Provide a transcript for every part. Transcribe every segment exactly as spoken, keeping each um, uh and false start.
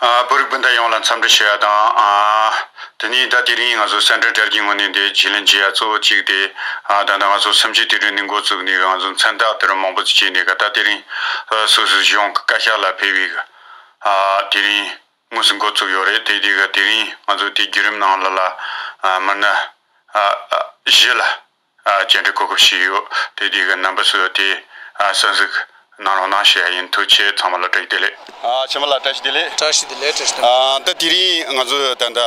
ཨ། བོད་རིགས་སྤུན་ཟླ་ཡོངས་ལ་འཚམས་འདྲི་ཞུ་ཡ་དང་། ཨ། དེ་ནས་ད་དེ་རིང་ང་ཚོ་སེན་ཊར་ཊེལ་གྱི་ངོས་ནས་འདི་བརྗེ་ལེན་བྱེད་ཡ་གཙོ་བོ་གཅིག་དེ། ཨ། ད་ལྟ་ང་ཚོ་སུམ་ཅུ་དུས་དྲན་ནས་འགོ་བཙུགས་ནས་ང་ཚོ་མཚན་རྟགས་དེ་རུ་མང་པོ་ཅིག་བྱས་ནས་ག་ད་དེ་རིང་ཨ་སོ་སོའི་གཞུང་གི་བཀའ་ཤག་ལ་ཕེབས་པའི། ཨ། དེ་རིང་དངོས་སུ་འགོ་བཙུགས་ཡོད་རེད། དེ་དེ་ག་དེ་རིང་ང་ཚོ་དེ་བརྒྱུད་རིམ་ནང་ལ་ལ། ཨ། མི་སྣ་ཨ་ཨ་བཞི་ལ། ཨ། བཅར་འདྲི་གོ་སྐབས་ཞིག་ཡོད། དེ་དེ་གི་རྣམ་པ་ཚོས་དེ། ཨ། གསན་གཟིགས་གནང་རོགས་གནང་ཞུ་ཡ་ཡིན། ཐུགས་རྗེ་ཆེ། ཚང་མ་ལ་བཀྲ་ཤིས་བདེ་ལེགས། ཨ། ཆེན་མོ་ལགས་བཀྲ་ཤིས་བདེ་ལེགས། བཀྲ་ཤིས་བདེ་ལེགས། བཀྲ་ཤིས་བདེ་ལེགས། ཨ། ད་དེ་རིང་ང་ཚོ་ད་ལྟ་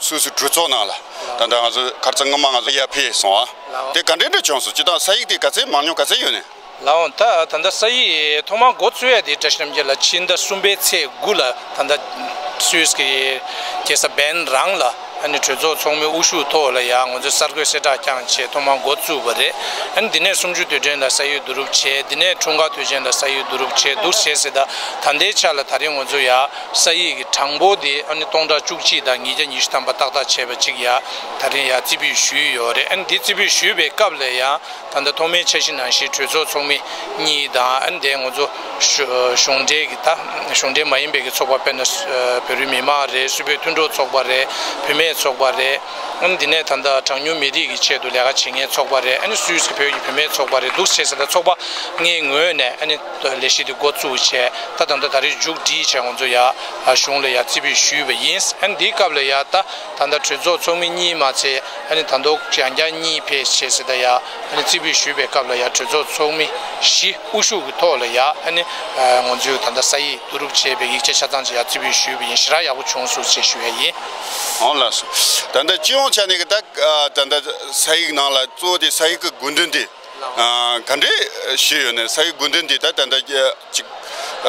སོ་སོའི་གྲོས་ཚོགས་ནང་ལ་ད་ལྟ་ང་ཚོ་ཁ་རྩང་སྔོན་མ་ང་ཚོ་ཡར་ཕེབས་སོང་། ཨ། ལའོ། དེ་ག་འདྲ་འདྲ་བྱུང་སོང་། སྤྱིར་བཏང་ས་ཡིག་དེ་ག་ཚད་མང་ཉུང་ག་ཚད་ཡོད་ནས། ལའོ། ད་ད་ལྟ་ས་ཡིག་ཐོག་མར་འགོ་བཙུགས་ཡ་དེ་བཀྲ་ཤིས་རྣམ་རྒྱལ་ལགས་ཕྱི་ཟླ་གསུམ་པའི་ཚེས་དགུ་ལ་ད་ལྟ་སུད་སི་གི་རྒྱལ་ས་བྷན་རང་ལ། ཨ་ནི་གྲོས་ཚོགས་ཚོགས་མི་དབུ་བཞུགས་ཐོག་ལ་ཡ་ང་ཚོས་གསར་འགོད་གསལ་བསྒྲགས་བསྐྱངས་བྱས་ཐོག་མར་འགོ་བཙུགས་པ་རེད། ཨ་ནི་འདི་ནས་སུམ་ཅུ་དུས་དྲན་ལ་ས་ཡིག་བསྡུ་རུབ་བྱས། འདི་ནས་འཁྲུངས་སྐར་དུས་ཆེན་ལ་ས་ཡིག་བསྡུ་རུབ་བྱས་འདུག་བྱས་ཟེར། ད་ད་ལྟའི་ཆ་ལ་ད་རེས་ང་ཚོ་ཡ་ས་ཡིག་གི་གྲངས་འབོར་དེ་ཨ་ནི་སྟོང་ཕྲག་བཅུ་གཅིག་དང་ཉིས་བརྒྱ་ཉི་ཤུ་ཐམ་པ་ཏག་ཏག་བྱས་པ་ཅིག་ཡ་ད་རེས་ཡ་རྩིས་ཕུད་ཞུས་ཡོད་རེད། ཨ་ནི་འདི་རྩིས་ཕུད་ཞུས་པའི་སྐབས་ལ་ཡ། ད་ལྟ་ཐོག་མའི་འཆར་གཞི་ནང་བཞིན་གྲོས་ཚོགས་ཚོགས་མི་གཉིས་དང་། ཨ་ནི་དེ་ང་ཚོ་གཞུང་གཞུང་འབྲེལ་གྱི་ད་གཞུང་འབྲེལ་མ་ཡིན་པའི་གི་ཚོགས་པ། དཔེར་ན་བོད་རིགས་མི་མང་རེད། སུད་བོད་མཐུན་གྲོགས་ཚོགས་པ་རེད། བུད་མེད་ཚོགས་པ་རེད། ཨ་ནི་འདི་ནས་ད་ལྟ་གྲངས་ཉུང་མི་རིགས་ཀྱི་ཆེད་དུ་ལས་ཀ་བྱེད་མཁན་ཚོགས་པ་རེད། ཨ་ནི་སུད་སི་བོད་ཀྱི་བུད་མེད་ཚོགས་པ་རེད། འདུག་བྱས་ཟེར་ད་ཚོགས་པ་ལྔའི་ངོས་ནས་ཨ་ནི་ལས་གཞི་དེ་འགོ་བཙུགས་བྱས། ད་ད་ལྟ་ད་རེས་མཇུག་སྒྲིལ་བྱས་ང་ཚོ་ཡ་གཞུང་ལ་ཡ་རྩིས་ཕུད་ཞུས་པ་ཡིན། ཨ་ནི་འདིའི་སྐབས་ལ་ཡ་ད། ད་ལྟ་གྲོས་ཚོགས་ཚོགས་མི་གཉིས་མ་ཚད། ཨ་ནི་ད་དུང་ཡང་བསྐྱར་གཉིས་ཕེབས་བྱས་ཟེར། ད་ཡ་ཨ་ནི་རྩིས་ཕུད་ཞུས་པའི་སྐབས་ལ་ཡ་གྲོས་ཚོགས་ཚོགས་མི་བཞི་དབུ་བཞུགས་ཀྱི་ཐོག་ལ་ཡ་ཨ་ནི་ང་ཚོས་ད་ལྟ་ས་ཡིག་བསྡུ་རུབ་བྱས་པའི་ཡིག་ཆ་ཆ་ཚང་ཅིག་ཡ་རྩིས་ཕུད་ཞུས་པ་ཡིན། ཞེ་དྲག་ཡག་པོ་བྱུང་སོང་ཞེས་ཞུ་ཡ་ཡིན། འོང་ལགས་སོ། ད་ལྟ་སྤྱི་ཡོངས་ཆ་ནས་ཀྱི་ད་ད་ལྟ་ས་ཡིག་ནང་ལ་གཙོ་བོ་དེ་ས་ཡིག་གི་དགོས་འདུན་དེ་ག་འདྲས་ཞུས་ཡོད་ནས། ས་ཡིག་དགོས་འདུན་དེ་ད་ད་ལྟ་ཅིག་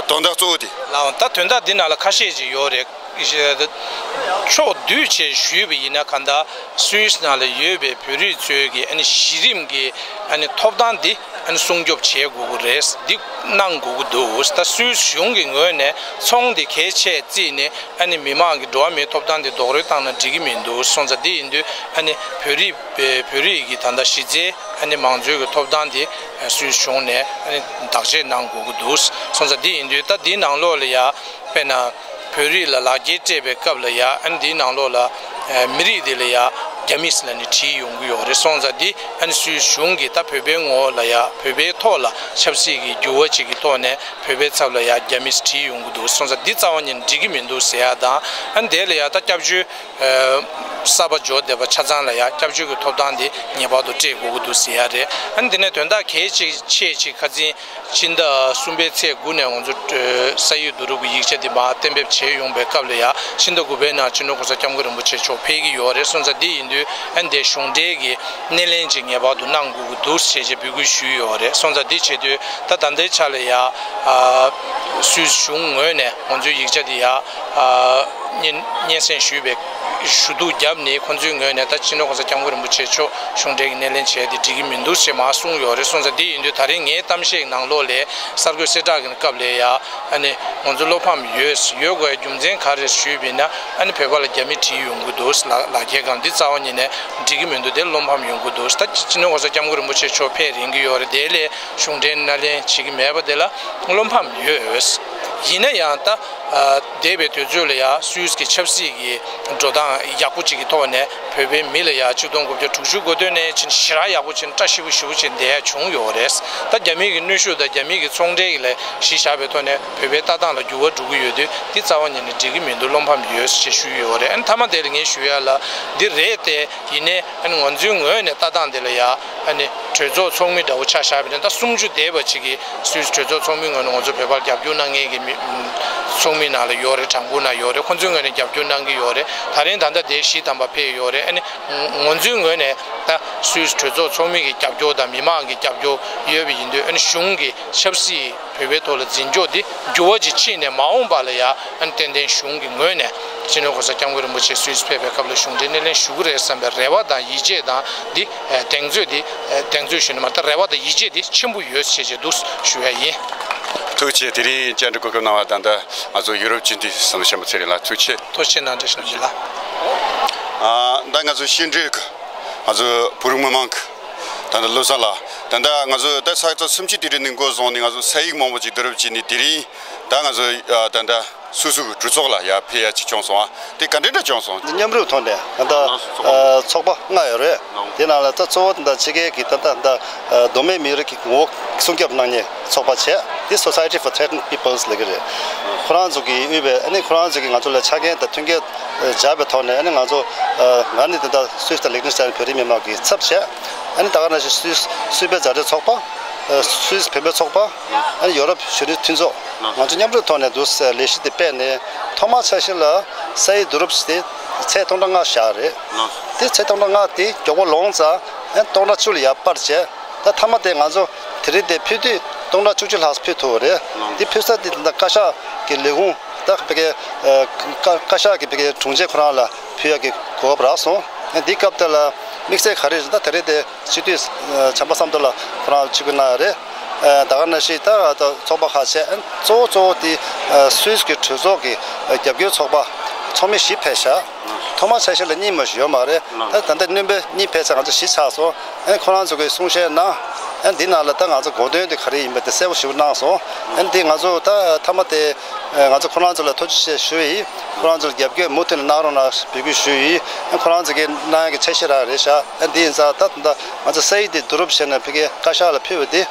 དོན་དག་གཙོ་བོ་དེ། ལའོ། ད་དོན་དག་འདི་ནང་ལ་ཁ་ཤས་ཅིག་ཡོད་རེད། ཕྱོགས་བསྡུས་བྱས་ཞུས་པ་ཡིན་ན། གང་ལྟར་སུད་སི་ནང་ལ་ཡོད་པའི་བོད་རིགས་ཚོའི་གི་ཨ་ནི་གཞི་རིམ་གྱི་ཨ་ནི་ཐོབ་ཐང་འདི་ཨ་ནི་སྲུང་སྐྱོབ་བྱེད་དགོས་ཀྱི་རེད། འདི་གནང་དགོས་ཀྱི་འདུག་ད་སུད་སི་གཞུང་གི་ངོས་ནས་ཚོང་འདི་གལ་ཆེ་བརྩིས་ནས་ཨ་ནི་མི་མང་གི་འགྲོ་བ་མིའི་ཐོབ་ཐང་འདི་རྡོག་རོལ་བཏང་ན་འགྲིག་གི་མི་འདུག་སོང་ཙང་། འདི་ཡིན་དུས་ཨ་ནི་བོད་རིགས་བོད་རིགས་ཀྱི་ད་ལྟ་གཞི་རྩའི་ཨ་ནི་མང་གཙོའི་གི་ཐོབ་ཐང་འདི་སུད་སི་གཞུང་ནས་ཨ་ནི་བདག་གཅེས་གནང་དགོས་ཀྱི་འདུག་སོང་ཙང་། འདི་ཡིན་དུས་ད་འདིའི་ནང་ལོགས་ལ་ཡ་དཔེར་ན་བོད་རིགས་ལ་ལག་འཁྱེར་སྤྲད་པའི་སྐབས་ལ་ཡ་ཨ་ནི་འདིའི་ནང་ལོགས་ལ་མི་རིགས་འདི་ལ་ཡ་རྒྱ་མི་ཟེར་ནས་བྲིས་ཡོང་གི་ཡོད་རེད། སོང་ཙང་འདི་ཨ་ནི་སུད་སི་གཞུང་གིས་ད་བོད་པའི་ངོ་ལ་ཡ་བོད་པའི་ཐོག་ལ་ཆབ་སྲིད་ཀྱི་འགྱུར་བ་ཅིག་གི་ཐོག་ནས་བོད་པའི་ཚབ་ལ་ཡ་རྒྱ་མི་ཟེར་བྲིས་ཡོང་གི་འདུག་སོང་ཙང་འདི་རྩ་བ་ཉིད་ནས་འགྲིག་གི་མི་འདུག་ཟེར་ཡ་དང་། ཨ་ནི་དེ་ལ་ཡ་ད་སྐྱབས་བཅོལ་གསར་པ་འབྱོར་བསྡད་པ་ཆ་ཚང་ལ་ཡ་སྐྱབས་བཅོལ་གྱི་ཐོབ་ཐང་དེ་ངེས་པར་དུ་སྤྲད་དགོས་ཀྱི་འདུག་ཟེར་ཡ་རེད། ཨ་ནི་དེ་ནས་དོན་དག་གལ་ཆེ་ཆེ་ཅིག་ཁ་སང་ཕྱི་ཟླ་གསུམ་པའི་ཚེས་དགུ་ནས་ང་ཚོ་ས་ཡིག་བསྡུ་རུབ་ཀྱི་ཡིག་ཆ་འདི་མར་གཏན་འབེབས་བྱས་ཡོང་པའི་སྐབས་ལ་ཡ་ཕྱི་ཟླ་དགུ་པའི་ནང་སྤྱི་ནོར་གོང་ས་སྐྱབས་མགོན་རིན་པོ་ཆེ་མཆོག་ཕེབས་ཀྱི་ཡོད་རེད། སོང་ཙང་འདི་ཡིན་དུས་ཨ་ནི་དེ་གཞུང་འབྲེལ་གྱི་སྣེ་ལེན་ཅིག་ངེས་པར་དུ་གནང་དགོས་ཀྱི་འདུག་ཞེས་ཅིག་འབོད་སྐུལ་ཞུས་ཡོད་རེད། སོང་ཙང་འདི་བྱེད་དུས་ད་ད་ལྟའི་ཆ་ལ་ཡ་ཨ་སུད་སི་གཞུང་ངོས་ནས་ང་ཚོའི་ཡིག་ཆ་འདི་ཡ་ཨ་སྙན་སྙན་སེང་ཞུས་པའི་ཞུ་གཏུག་བརྒྱབ་ནས། ཁོང་ཚོའི་ངོས་ནས་ད་སྤྱི་ནོར་གོང་ས་སྐྱབས་མགོན་རིན་པོ་ཆེ་མཆོག་གཞུང་འབྲེལ་གྱི་སྣེ་ལེན་བྱས་ཏེ་འགྲིག་གི་མི་འདུག་ཅེས་མར་གསུངས་ཡོད་རེད། སོང་ཙང་འདི་ཡིན་དུས་ད་རིང་ངའི་གཏམ་བཤད་ནང་ལོགས་ལ་གསར་འགོད་གསལ་བསྒྲགས་ཀྱི་སྐབས་ལ་ཡ་ཨ་ནི་ང་ཚོ་བློ་ཕམ་ཡོད། ཡོད་དགོས་ཡ་རྒྱུ་མཚན་ག་རེ་ཞུས་པ་ཡིན་ན། ཨ་ནི་བོད་པ་ལ་རྒྱ་མི་བྲིས་ཡོང་གི་འདུག་ལག་ལག་འཁྱེར་སྒང་འདི་རྩ་བ་ཉིད་ནས་འགྲིག་གི་མི་འདུག་དེ་བློ་ཕམ་ཡོང་གི་འདུག་ད་སྤྱི་ནོར་གོང་ས་སྐྱབས་མགོན་རིན་པོ་ཆེ་མཆོག་ཕེབས་རན་གྱི་ཡོད་རེད། དེ་ལས་གཞུང་འབྲེལ་སྣེ་ལེན་བྱེད་ཀྱི་མེད་པ་དེ་ལ་བློ་ཕམ་ཡོད། ཡིན་ན་ཡང་ད་ཨ་འདས་པའི་དུས་ཚོད་ལ་ཡ་སུད་སི་གི་ཆབ་སྲིད་ཀྱི་འགྲོ་སྟངས་ཡག་པོ་ཅིག་གི་ཐོག་ནས་བོད་པའི་མི་ལ་ཡ་ཆིག་སྟོང་དགུ་བརྒྱ་དྲུག་ཅུ་གོ་བདུན་ནས་ཕྱིན་ཞེ་དྲག་ཡག་པོ་བྱས་ནས་བཀྲ་ཤིས་པོ་ཞེ་པོ་བྱས་བསྡད་ཡ་བྱུང་ཡོད་རེད། ད་རྒྱ་མི་གི་གནོན་ཤུགས་དང་རྒྱ་མི་གི་ཚོང་འབྲེལ་གྱི་ལས་གཞི་བཞག་པའི་ཐོག་ནས་བོད་པའི་ལྟ་སྟངས་ལ་འགྱུར་བ་འགྲོ་གི་ཡོད་དུས་འདི་རྩ་བ་ཉིད་ནས་འགྲིག་གི་མི་འདུག་བློ་ཕམ་ཡོད་ཅེས་ཞུས་ཡོད་རེད། ཨ་ནི་མཐའ་མ་དེ་ལ་ངས་ཞུ་ཡ་ལ་འདི་རེད་དེ། ཡིན་ནའི་ཨ་ནི་ང་ཚོའི་ངོས་ནས་ལྟ་སྟངས་དེ་ལ་ཡ་ཨ་ནི་གྲོས་ཚོགས་ཚོགས་མི་འདྲ་བོ་ཆ་བཞག་པ་ཡིན་ན་ད་སུམ་ཅུ་འདས་པ་ཅིག་གི་སུད་སི་གྲོས་ཚོགས་ཚོགས་མིའི་ངོས་ནས་ང་ཚོ་བོད་པར་རྒྱབ་སྐྱོར་གནང་མཁན་གྱི་མི་ཚོགས་མི་ནང་ལ་ཡོད་རེད། གྲངས་འབོར་ནང་ཡོད་རེད། ཁོང་ཚོའི་ངོས་ནས་རྒྱབ་སྐྱོར་གནང་གི་ཡོད་རེད། ད་རིང་ད་ལྟ་དེ་བཞི་ཐམ་པ་ཕེབས་ཡོད་རེད། ཨ་ནི་ང་ཚོའི་ངོས་ནས་ད་སུད་སི་གྲོས་ཚོགས་ཚོགས་མི་གི་རྒྱབ་སྐྱོར་དང་མི་མང་གི་རྒྱབ་སྐྱོར་ཡོད་པ་ཡིན་དུས། ཨ་ནི་གཞུང་གི་ཆབ་སྲིད་བོད་པའི་ཐོག་ལ་འཛིན་སྐྱོང་འདི་འགྱུར་བ་ཅིག་ཕྱིན་ནས་མ་འོངས་པ་ལ་ཡ་ཨ་ནི་ཏན་ཏན་གཞུང་གི་ངོས་ནས་སྤྱི་ནོར་གོང་ས་སྐྱབས་མགོན་རིན་པོ་ཆེ་སུད་སི་ཕེབས་པའི་སྐབས་ལ་གཞུང་འབྲེལ་སྣེ་ལེན་ཞུ་གི་རེད་བསམ་པའི་རེ་བ་དང་ཡིད་ཆེས་དང་འདི་གདེང་ཚོད་འདི་གདེང་ཚོད་ཞུ་ནི་མ་རེད། ད་རེ་བ་དང་ཡིད་ཆེས་འདི་ཆེན་པོ་ཡོད་ཅེས་ཅེས་འདུག་ཞུ་ཡ་ཡིན། ཐུགས་རྗེ་ཆེ། དེ་རིང་བཅར་འདྲི་གོ་སྐབས་གནང་བ་དང་། ད་ང་ཚོ་ཡུ་རོབ་སྤྱི་འཐུས་བསམ་གཏན་ཆེན་པོ་ཚེ་རིང་ལགས་ཐུགས་རྗེ་ཆེ། ཐུགས་རྗེ་ཆེ་གནང་། བཀྲ་ཤིས་བདེ་ལེགས། ཨ། ད་ང་ཚོ་ཕྱི་འབྲེལ་གྱི་ང་ཚོ་བོད་རིགས་མི་མང་གི་ད་ལྟ་བློ་བཟང་ལགས། ད་ལྟ་ང་ཚོ་ད་ས་ཡ་སུམ་ཅུ་དུས་དྲན་ནས་འགོ་བཟུང་ནས་ང་ཚོ་ས་ཡིག་མང་པོ་ཅིག་བསྡུ་རུབ་བྱས་ནས་དེ་རིང་ད་ང་ཚོ་ཨ་ད་ལྟ་ སོ་སོའི་གྲོས་ཚོགས་ལ་ཡར་ཕེབས་ཡ་ཅིག་བྱུང་སོང་ཨ། དེ་ག་འདྲ་འདྲ་བྱུང་སོང་། མཉམ་རུབ་ཐོག་ནས་ད་ལྟ་ཨ་ཚོགས་པ་ལྔ་ཡོད་རེད། དེ་ནང་ལ་ད་གཙོ་བོ་ད་ལྟ་ཕྱི་རྒྱལ་གྱི་ད་ལྟ་ད་ལྟ་མདོ་སྨད་མི་རིགས་ཀྱི་ངོ་བོ་སྲུང་སྐྱོབ་གནང་མཁན་ཚོགས་པ་བྱས། དེ་Society for Threatened Peoples ལབ་ཀྱི་རེད། ཁོ་རང་ཚོ་གིས་དབུས་པའི་ཨ་ནི་ཁོ་རང་ཚོ་གིས་ང་ཚོ་ལ་ཆ་རྐྱེན་དང་མཐུན་རྐྱེན་སྦྱར་བའི་ཐོག་ནས་ཨ་ནི་ང་ཚོ་ང་ནི་ད་ལྟ་སུད་སི་དང་ལིག་ཏེན་སི་ཏན་བོད་རིགས་མི་མང་གི་ཚབ་བྱས། ཨ་ནི་ད་ག་ནང་བཞིན་སུད་སི་སུད་པའི་མཛའ་འབྲེལ་ཚོགས་པ། སུད་སི་བོད་པའི་ཚོགས་པ། ཨ་ནི་ཡོ་རོབ་གཞོན་ནུ་མཐུན་ཚོགས། ང་ཚོ་མཉམ་རུབ་ཐོག་ནས་འདུག་སེ་ལས་གཞི་དེ་སྤེལ་ནས་ཐོག་མར་ཆ་ཤས་ལ་ས་ཡིག་བསྡུ་རུབ་དེ་ཚད་སྟོང་ཕྲག་ལྔ་བཞག་རེད། དེ་ཚད་སྟོང་ཕྲག་ལྔ་དེ་མགྱོགས་པོ་ལོངས་ཙང་ཨ་ནི་སྟོང་ཕྲག་བཅུ་ལ་ཡར་སྤར་བྱས། ད་མཐའ་མ་དེ་ང་ཚོ་དེ་རིང་དེ་ཕུལ་དུས་སྟོང་ཕྲག་བཅུ་གཅིག་ལྷག་ཙམ་ཕུལ་ཐུབ་པ་རེད། དེ་ཕུལ་ས་དེ་ད་ལྟ་བཀའ་ཤག་གི་ལས་ཁུངས་ད་ཕ་གི་ཨ་བཀའ་བཀའ་ཤག་གི་ཕ་གི་དྲུང་ཆེ་ཁོ་རང་ལ་ཕུལ་ཡག་གི་གོ་སྐབས་རག་སོང་། ཨ་འདི་སྐབས་དེ་ལ་དམིགས་བསལ་ག་རེ་རེད་ད། དེ་རིང་དེ་སྤྱི་འཐུས་ཨ་བྱམས་པ་བསམ་གྲུབ་ལགས་ཁོ་རང་ཆིབས་བསྒྱུར་གནང་ཡོད་རེད། ཨ་ད་ག་ནང་བཞིན་ད་ད་ཚོགས་པ་ཁག་བྱས། ཨ་གཙོ་བོ་གཙོ་བོ་དེ་ཨ་སུད་སི་གི་གྲོས་ཚོགས་ཀྱི་ཨ་རྒྱབ་སྐྱོར་ཚོགས་པ་ཚོགས་མི་བཞི་ཕེབས་ཤག་ཐོག་མར་ཆ་ཤས་ལ་གཉིས་མ་ཞིག་ཡོད་མ་རེད། ད་ད་ལྟ་སྣོན་པ་གཉིས་ཕེབས་ཚར། ང་ཚོ་བཞི་ཆགས་སོང་། ཨ་ཁོ་རང་ཚོ་གིས་གསུང་བཤད་གནང་། ཨ་འདི་ནང་ལ་ད་ང་ཚོ་གོ་དོན་དེ་ག་རེ་ཡིན་པ་དེ་གསལ་པོ་ཞེ་པོ་གནང་སོང་། ཨ་འདི་ང་ཚོ་ད་མཐའ་མ་དེ་ཨ་ང་ཚོ་ཁོ་རང་ཚོ་ལ་ཐུགས་རྗེ་ཆེ་ཞུ་ཡི། ཁོ་རང་ཚོ་ལ་རྒྱབ་སྐྱོར་མུ་མཐུད་ནས་གནང་རོགས་གནང་འབོད་སྐུལ་ཞུ་ཡི། ཨ་ཁོ་རང་ཚོ་གིས་གནང་ཡག་གི་འཆར་གཞི་རག་རེད་ཤག་ཨ་འདི་ཡིན་ཙང་ད་ད་ང་ཚོ་ས་ཡིག་དེ་བསྡུ་རུབ་བྱས་ནས་ཕ་གིའི་བཀའ་ཤག་ལ་ཕུལ་བ་དེ།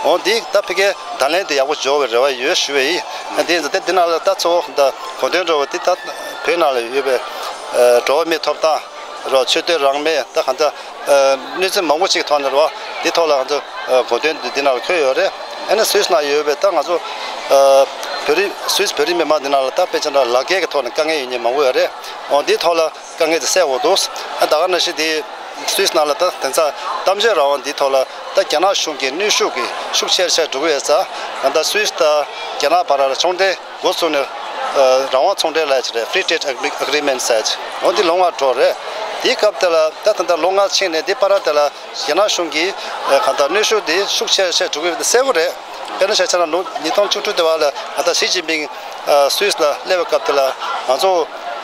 འོ་འདི་ད་ཕ་གིའི་བརྡ་ལན་དེ་ཡག་པོ་འབྱོར་བའི་རེ་བ་ཡོད་ཞུ་བ་ཡིན། ཨ་འདི་ཡིན་ཙང་དེ་འདི་ནང་ལ་ད་གཙོ་བོ་ད་གོ་དོན་འགྲོ་བ་དེ་ད་བོད་ནང་ལ་ཡོད་པའི་ཨ་འགྲོ་བ་མིའི་ཐོབ་ཐང་རོ། ཆོས་དད་རང་མོས་ད་གང་ལྟར་ཨ་གནས་ཚུལ་མང་པོ་ཅིག་ཐོག་ནས་རོ། འདི་ཐོག་ལ་ང་ཚོ་ཨ་གོ་དོན་འདི་འདི་ནང་ལ་འཁོད་ཡོད་རེད། ཨ་ནི་སུད་སི་ནང་ཡོད་པའི་ད་ང་ཚོ་ཨ་བོད་རིགས་སུད་སི་བོད་རིགས་མི་མང་འདི་ནང་ལ་ད་དཔེ་ཆ་འདྲ་ལག་འཁྱེར་གྱི་ཐོག་ནས་དཀའ་ངལ་ཡོད་མཁན་མང་པོ་ཡོད་རེད། འོ་འདི་ཐོག་ལ་དཀའ་ངལ་དེ་སེལ་དགོས་འདུག་ཨ་ད་ག་ནང་བཞིན་དེ་སུད་སི་ནང་ལ་ད་དེང་སང་གཏམ་བརྗོད་རང་དབང་འདི་ཐོག་ལ་ད་རྒྱ་ནག་གཞུང་གི་གནོན་ཤུགས་ཀྱིས་ཤུགས་ཆེ་རུ་ཆེ་རུ་འགྲོ་གི་ཡོད་ཙང་། ད་ལྟ་སུད་སི་དང་རྒྱ་ནག་བར་ལ་ཚོང་འབྲེལ་འགོ་བཙུགས་ནས་ཨ་རང་དབང་ཚོང་འབྲེལ་ལབ་ཡག་ཅིག་རེད། Free Trade Agreement ཟེར་ཡག་ཅིག་འོ་འདི་ལོ་ལྔ་འགྲོ་རེད། དེའི་སྐབས་དེ་ལ་ད་ད་ལྟ་ལོ་ལྔ་ཕྱིན་ནས་དེ་བར་དེ་ལ་རྒྱ་ནག་གཞུང་གིས་ཨ་གང་ལྟར་གནོན་ཤུགས་དེ་ཤུགས་ཆེ་རུ་ཆེ་རུ་འགྲོ་གི་ཡོད་པ་དེ་གསལ་པོ་རེད། དཔེར་ན་ཆ་བཞག་ན་ལོ་ཉིས་སྟོང་བཅུ་དྲུག་དེ་བར་ལ་ད་ལྟ་ཞི་ཅིན་ཕིང་ཨ་སུད་སི་ལ་སླེབས་པའི་སྐབས་དེ་ལ་ང་ཚོ་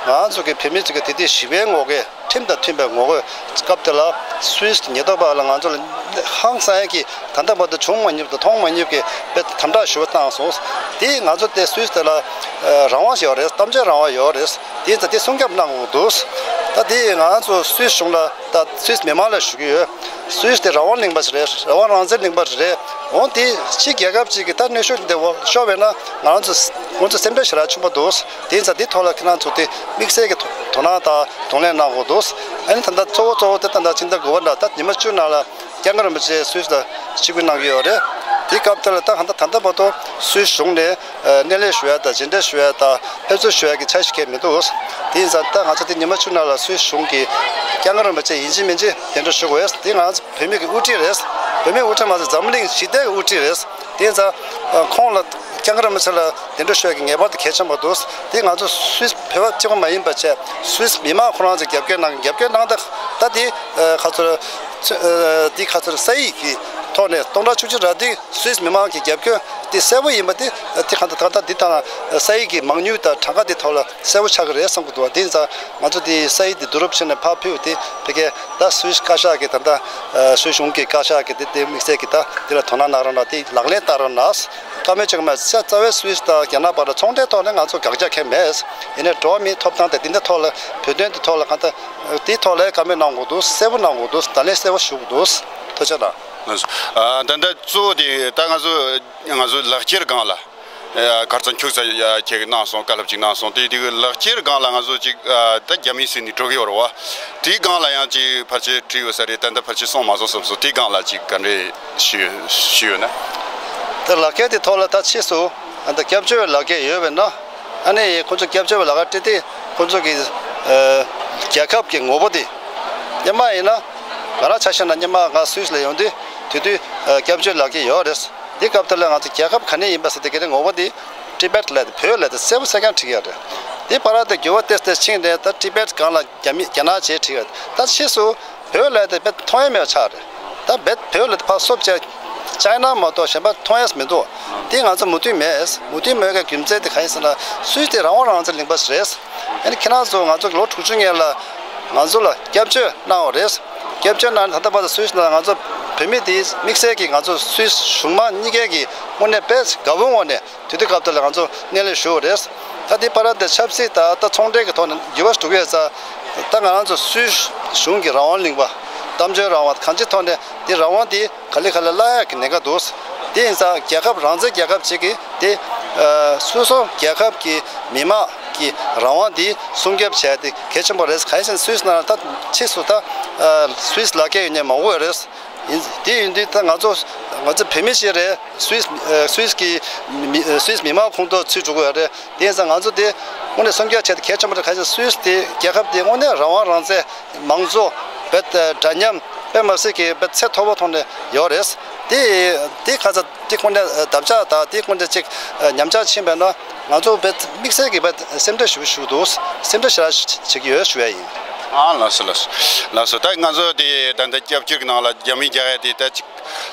ང་ཚོ་གི་བོད་མི་ཚོ་གི་དེ་དུས་ཞི་བའི་ངོ་རྒོལ། ཁྲིམས་དང་མཐུན་པའི་ངོ་རྒོལ་སྐབས་དེ་ལ་སུད་སི་ཉེན་རྟོག་པ་ལ་ང་ཚོ་ལ་ཧང་སང་ཡག་གི་ད་ལྟ་བར་དུ་བྱུང་མ་མྱོང་དང་མཐོང་མ་མྱོང་གི་དཔེ་དམ་དྲག་ཞེ་པོ་བཏང་སོང་། དེ་ང་ཚོ་དེ་སུད་སི་དེ་ལ་ཨ་རང་དབང་ཡོད་རེད། གཏམ་བརྗོད་རང་དབང་ཡོད་རེད། དེ་ཡིན་ཙང་དེ་སྲུང་སྐྱོབ་གནང་དགོས་འདུག་ད་དེ་ང་ཚོ་སུད་སི་གཞུང་ལ་ད་སུད་སི་མི་མང་ལ་ཞུ་གི་ཡོད། སུད་སི་དེ་རང་དབང་གླིང་པ་ཞིག་རེད། རང་དབང་རང་བཙན་གླིང་པ་ཞིག་རེད། འོ་དེ་ཕྱི་རྒྱལ་ཁབ་ཅིག་གིས་ད་གནོན་ཤུགས་དེ་འོ་ཤོར་བས་ན་ང་ཚོ་ང་ཚོ་སེམས་ཁྲལ་ཞེ་དྲག་ཆེན་པོ་འདུག་དེ་ཡིན་ཙང་འདི་ཐོག་ལ་ཁྱེད་རང་ཚོ་དེ་དམིགས་བསལ་གྱི་དོ་དོ་སྣང་དང་གདོང་ལེན་གནང་དགོས་འདུག་ཨ་ནི་ད་ལྟ་གཙོ་བོ་གཙོ་བོ་དེ་ད་ལྟ་ཕྱི་ཟླ་དགུ་པ་ནང་ད་ཉི་མ་བཅུ་ནང་ལ་སྐྱབས་མགོན་རིན་པོ་ཆེ་སུད་སི་ལ་ཆིབས་བསྒྱུར་གནང་གི་ཡོད་རེད། དེའི་སྐབས་དེ་ལ་ད་གང་ལྟར་ད་ལྟ་བར་དུ་སུད་སི་གཞུང་ནས་ཨ་སྣེ་ལེན་ཞུ་ཡ་དང་མཇལ་འཕྲད་ཞུ་ཡ་དང་ཕེབས་བསུ་ཞུ་ཡ་གི་འཆར་གཞི་གང་ཡང་མི་འདུག་དེ་ཡིན་ཙང་ད་ང་ཚོ་དེ་ཉི་མ་བཅུ་ནང་ལ་སུད་སི་གཞུང་གིས་སྐྱབས་མགོན་རིན་པོ་ཆེ་ཡིན་གཅིག་མིན་གཅིག་གདན་འདྲེན་ཞུ་དགོས། དེ་ང་ཚོ་བོད་མི་གི་དབུ་ཁྲིད་རེད། བོད་མི་དབུ་ཁྲིད་མ་ཟད་འཛམ་གླིང་ཞི་བདེ་གི་དབུ་ཁྲིད་རེད། དེ་ཡིན་ཙང་ཨ་ཁོང་ལ་སྐྱབས་མགོན་རིན་པོ་ཆེ་ལ་གདན་འདྲེན་ཞུ་ཡ་གི་ངེས་པར་དུ་གལ་ཆེན་པོ་འདུག་དེ་ང་ཚོ་སུད་སི་བོད་པ་གཅིག་པོ་མ་ཡིན་པ་བྱས་སུད་སི་མི་མང་ཁོ་རང་ཚོ་རྒྱབ་སྐྱོར་གནང་། རྒྱབ་སྐྱོར་གནང་ད་ད་དེ་ཨ་ཁ་ཚོར་ཨ་དེ་ཁ་ཚོར་ས་ཡིག་གི་ཐོག་ནས་སྟོང་ཕྲག་བཅུ་གཅིག་རག་དུས་སུད་སི་མི་མང་གི་རྒྱབ་སྐྱོར་དེ་གསལ་པོ་ཡིན་པ་དེ་དེ་གང་ལྟར་ད་ལྟ་འདི་དང་ས་ཡིག་གི་མང་ཉུང་དང་གྲངས་ཀ་དེ་ཐོག་ལ་གསལ་པོ་ཆགས་ཀྱི་རེད་བསམ་གྱི་འདུག་དེ་ཡིན་ཙང་ང་ཚོ་དེ་ས་ཡིག་དེ་བསྡུ་རུབ་བྱས་ནས་ཕར་ཕུལ་བ་དེ་ཕ་གིའི་ད་སུད་སི་བཀའ་ཤག་གི་ད་ལྟ་ཨ་སུད་སི་གཞུང་གི་བཀའ་ཤག་གི་དེ་དེ་དམིགས་བསལ་གྱི་ད་དེ་ལ་དོ་སྣང་གནང་རོགས་གནང་། དེ་ལག་ལེན་བསྟར་རོགས་གནང་། བཀའ་མོལ་བྱེད་ཀྱི་མ་རྩ་བའི་སུད་སི་དང་རྒྱ་ནག་བར་ལ་ཚོང་འབྲེལ་ཐོག་ནས་ང་ཚོ་དགག་བྱ་གང་ཡང་མེད། ཡིན་ནའི་འགྲོ་བ་མིའི་ཐོབ་ཐང་དང་དེ་འདྲ་ཐོག་ལ་བོད་དོན་དེ་ཐོག་ལ་གང་ལྟར་དེའི་ཐོག་ལ་བཀའ་མོལ་གནང་དགོས་འདུག་གསལ་པོ་གནང་དགོས་འདུག་བརྡ་ལན་གསལ་པོ་ཞུ་དགོས་འདུག་ཐུགས་རྗེ་གནང་། ལགས་སོ། ཨ་ད་ལྟ་གཙོ་བོ་དེ་ད་ང་ཚོ་ང་ཚོ་ལག་འཁྱེར་སྒང་ལ་ཨ་གར་ཚང་ཁྱུག་ཙ་ཡ་ཁྱེད་ཀྱིས་གནང་སོང་། བཀའ་སློབ་ཅིག་གནང་སོང་། དེ་དེ་གི་ལག་འཁྱེར་སྒང་ལ་ང་ཚོ་ཅིག་ཨ་ད་རྒྱ་མིའི་ཟིན་ནས་འགྲོ་གི་ཡོད་རེད་བ། དེའི་སྒང་ལ་ཡང་ཅིག་ཕལ་ཆེར་བྲིས་ཡོད་ས་རེད། ད་ལྟ་ཕལ་ཆེར་སོང་མ་སོང་བསམ་སོང་། དེའི་སྒང་ལ་ཅིག་ག་འདྲས་ཞུས་ཞུས་ཡོད་ན། ད་ལག་འཁྱེར་དེ་ཐོག་ལ་ད་ཕྱིས་སུ་ཨ་ད་སྐྱབས་བཅོལ་བའི་ལག་འཁྱེར་ཡོད་པས་ན། ཨ་ནི་ཁོ་ཚོ་སྐྱབས་བཅོལ་བའི་ལག་འཁྱེར་སྤྲད་དེ་ཁོ་ཚོ་གི་ཨ་རྒྱལ་ཁབ་ཀྱི་ངོ་བོ་དེ་སྔོན་མ་ཡིན་ན་ང་རང་ཆ་བཞག་ན་སྔོན་མ་ང་སུད་སི་ལ་ཡོང་དུས་དེ་དུས་ཨ་སྐྱབས་བཅོལ་ལག་འཁྱེར་ཡོད་རེད། དེ་སྐབས་དེ་ལ་ང་ཚོ་རྒྱལ་ཁབ་ག་ནས་ཡིན་པ་ཟེར་དེ་ག་རེ་ངོ་བོ་དེ་ཊི་བེཊ་ལབ་དེ་བོད་ལབ་དེ་གསལ་པོ་གསལ་རྐྱང་བྲིས་ཡོད་རེད། དེ་བར་དུ་འགྱུར་བ་ཏོག་ཙམ་ཕྱིན་ནས་ད་ཊི་བེཊ་སྒང་ལ་རྒྱ་མི་རྒྱ་ནག་ཅེས་བྲིས་ཡོད། ད་ཕྱིས་སུ་བོད་ལབ་དེ་དཔེ་མཐོང་ཡ་མེད་པ་ཆགས་རེད། ད་བོད་བོད་ལབ་དེ་ཕར་བསུབ་བྱས་ཅའི་ན་མ་གཏོགས་གཞན་པ་མཐོང་ཡ་མི་འདུག་དེ་ང་ཚོ་མོས་མཐུན་མེད། མོས་མཐུན་མེད་པའི་རྒྱུ་མཚན་དེ་གང་ཡིན་ཟེར་ན་སུད་སི་དེ་རང་དབང་རང་བཙན་གླིང་པ་ཞིག་རེད། ཨ་ནི་ཁྱེད་རང་ཚོ་ང་ཚོ་ལོ་དྲུག་ཅུ་སྔོན་ལ་ང་ཚོ་ལ་སྐྱབས་བཅོལ་གནང་བ་རེད། སྐྱབས་བཅོལ་གནང་ནས་ད་ལྟ་བར་དུ་སུད་སི་ནང་ང་ཚོ་ བོད་མི་དེ་དམིགས་བསལ་གྱིས་ང་ཚོ་སུད་སི་གཞུང་མང་གཉིས་ཀའི་གི་དངོས་གནས་དཔེ་དགའ་བོའི་ངང་ནས་དུས་དུས་སྐབས་དེ་ལ་ང་ཚོ་སྣེ་ལེན་ཞུ་བ་རེད། ད་དེ་བར་དེ་ཆབ་སྲིད་དང་ད་ཚོང་འབྲེལ་གྱི་ཐོག་ནས་འགྱུར་བ་འགྲོ་གི་ཡོད་ཙང་། ད་ང་རང་ཚོ་སུད་སི་གཞུང་གི་རང་དབང་གླེང་བ། གཏམ་བརྗོད་རང་དབང་གང་ཅིའི་ཐོག་ནས་དེ་རང་དབང་དེ་ག་ལེ་ག་ལེ་བརླག་ཡག་གི་ཉེན་ཁ་འདུག་དེ་ཡིན་ཙང་རྒྱལ་ཁབ་རང་བཙན་རྒྱལ་ཁབ་ཅིག་གིས་དེ་ཨ་སོ་སོ་རྒྱལ་ཁབ་ཀྱི་མི་མང་གི་རང་དབང་དེ་སྲུང་སྐྱོབ་བྱས་ཏེ་གལ་ཆེན་པོ་རེད། གང་ཡིན་ཟེར་ན་སུད་སི་ནང་ལ་ད་ཕྱིས་སུ་ད་ཨ་སུད་སི་ལག་འཁྱེར་ཡོད་མཁན་མང་པོ་ཡོད་རེད། ཡིན། དེ་ཡིན་དུས་ད་ང་ཚོ་ང་ཚོ་བོད་མི་ཞིག་རེད། སུད་སི་ཨ་སུད་སི་གི་མི་ཨ་སུད་སི་མི་མང་ཁོངས་གཏོགས་ཚུད་འགྲོ་གི་ཡོད་རེད། དེ་ཡིན་ཙང་ང་ཚོ་དེ་དངོས་གནས་སྲུང་སྐྱོབ་བྱས་ཏེ་གལ་ཆེན་པོ་རེད། གང་ཡིན་ཟེར་ན་སུད་སི་དེ་རྒྱལ་ཁབ་དེ་དངོས་གནས་རང་དབང་རང་བཙན། མང་གཙོ། དཔེ་འདྲ་མཉམ། དཔེ་མི་སྲིད་ཀྱི་དཔེ་ཚད་མཐོ་པོ་ཐོག་ནས་ཡོད་རེད། དེ་དེ་ཁ་ཚ་དེ་ཁོ་ནས་བདག་ཅག་དང་དེ་ཁོ་ནས་ཅིག་ཉམས་ཆག་ཕྱིན་པས་ན་ང་ཚོ་དཔེ་དམིགས་བསལ་གྱི་དཔེ་སེམས་ཁྲལ་ཞུ་ཞུ་འདུག་སེམས་ཁྲལ་ཞེ་དྲག་བྱེད་ཀྱི་ཡོད་ཞུ་ཡ་ཡིན། ཨ་ལགས་སོ་ལགས་སོ་ལགས་སོ། ད་ང་ཚོ་དེ་ད་ལྟ་སྐྱབས་བཅོལ་གྱི་ནང་ལ་རྒྱ་མི་རྒྱག་ཡ་དེ་ད་ཅིག་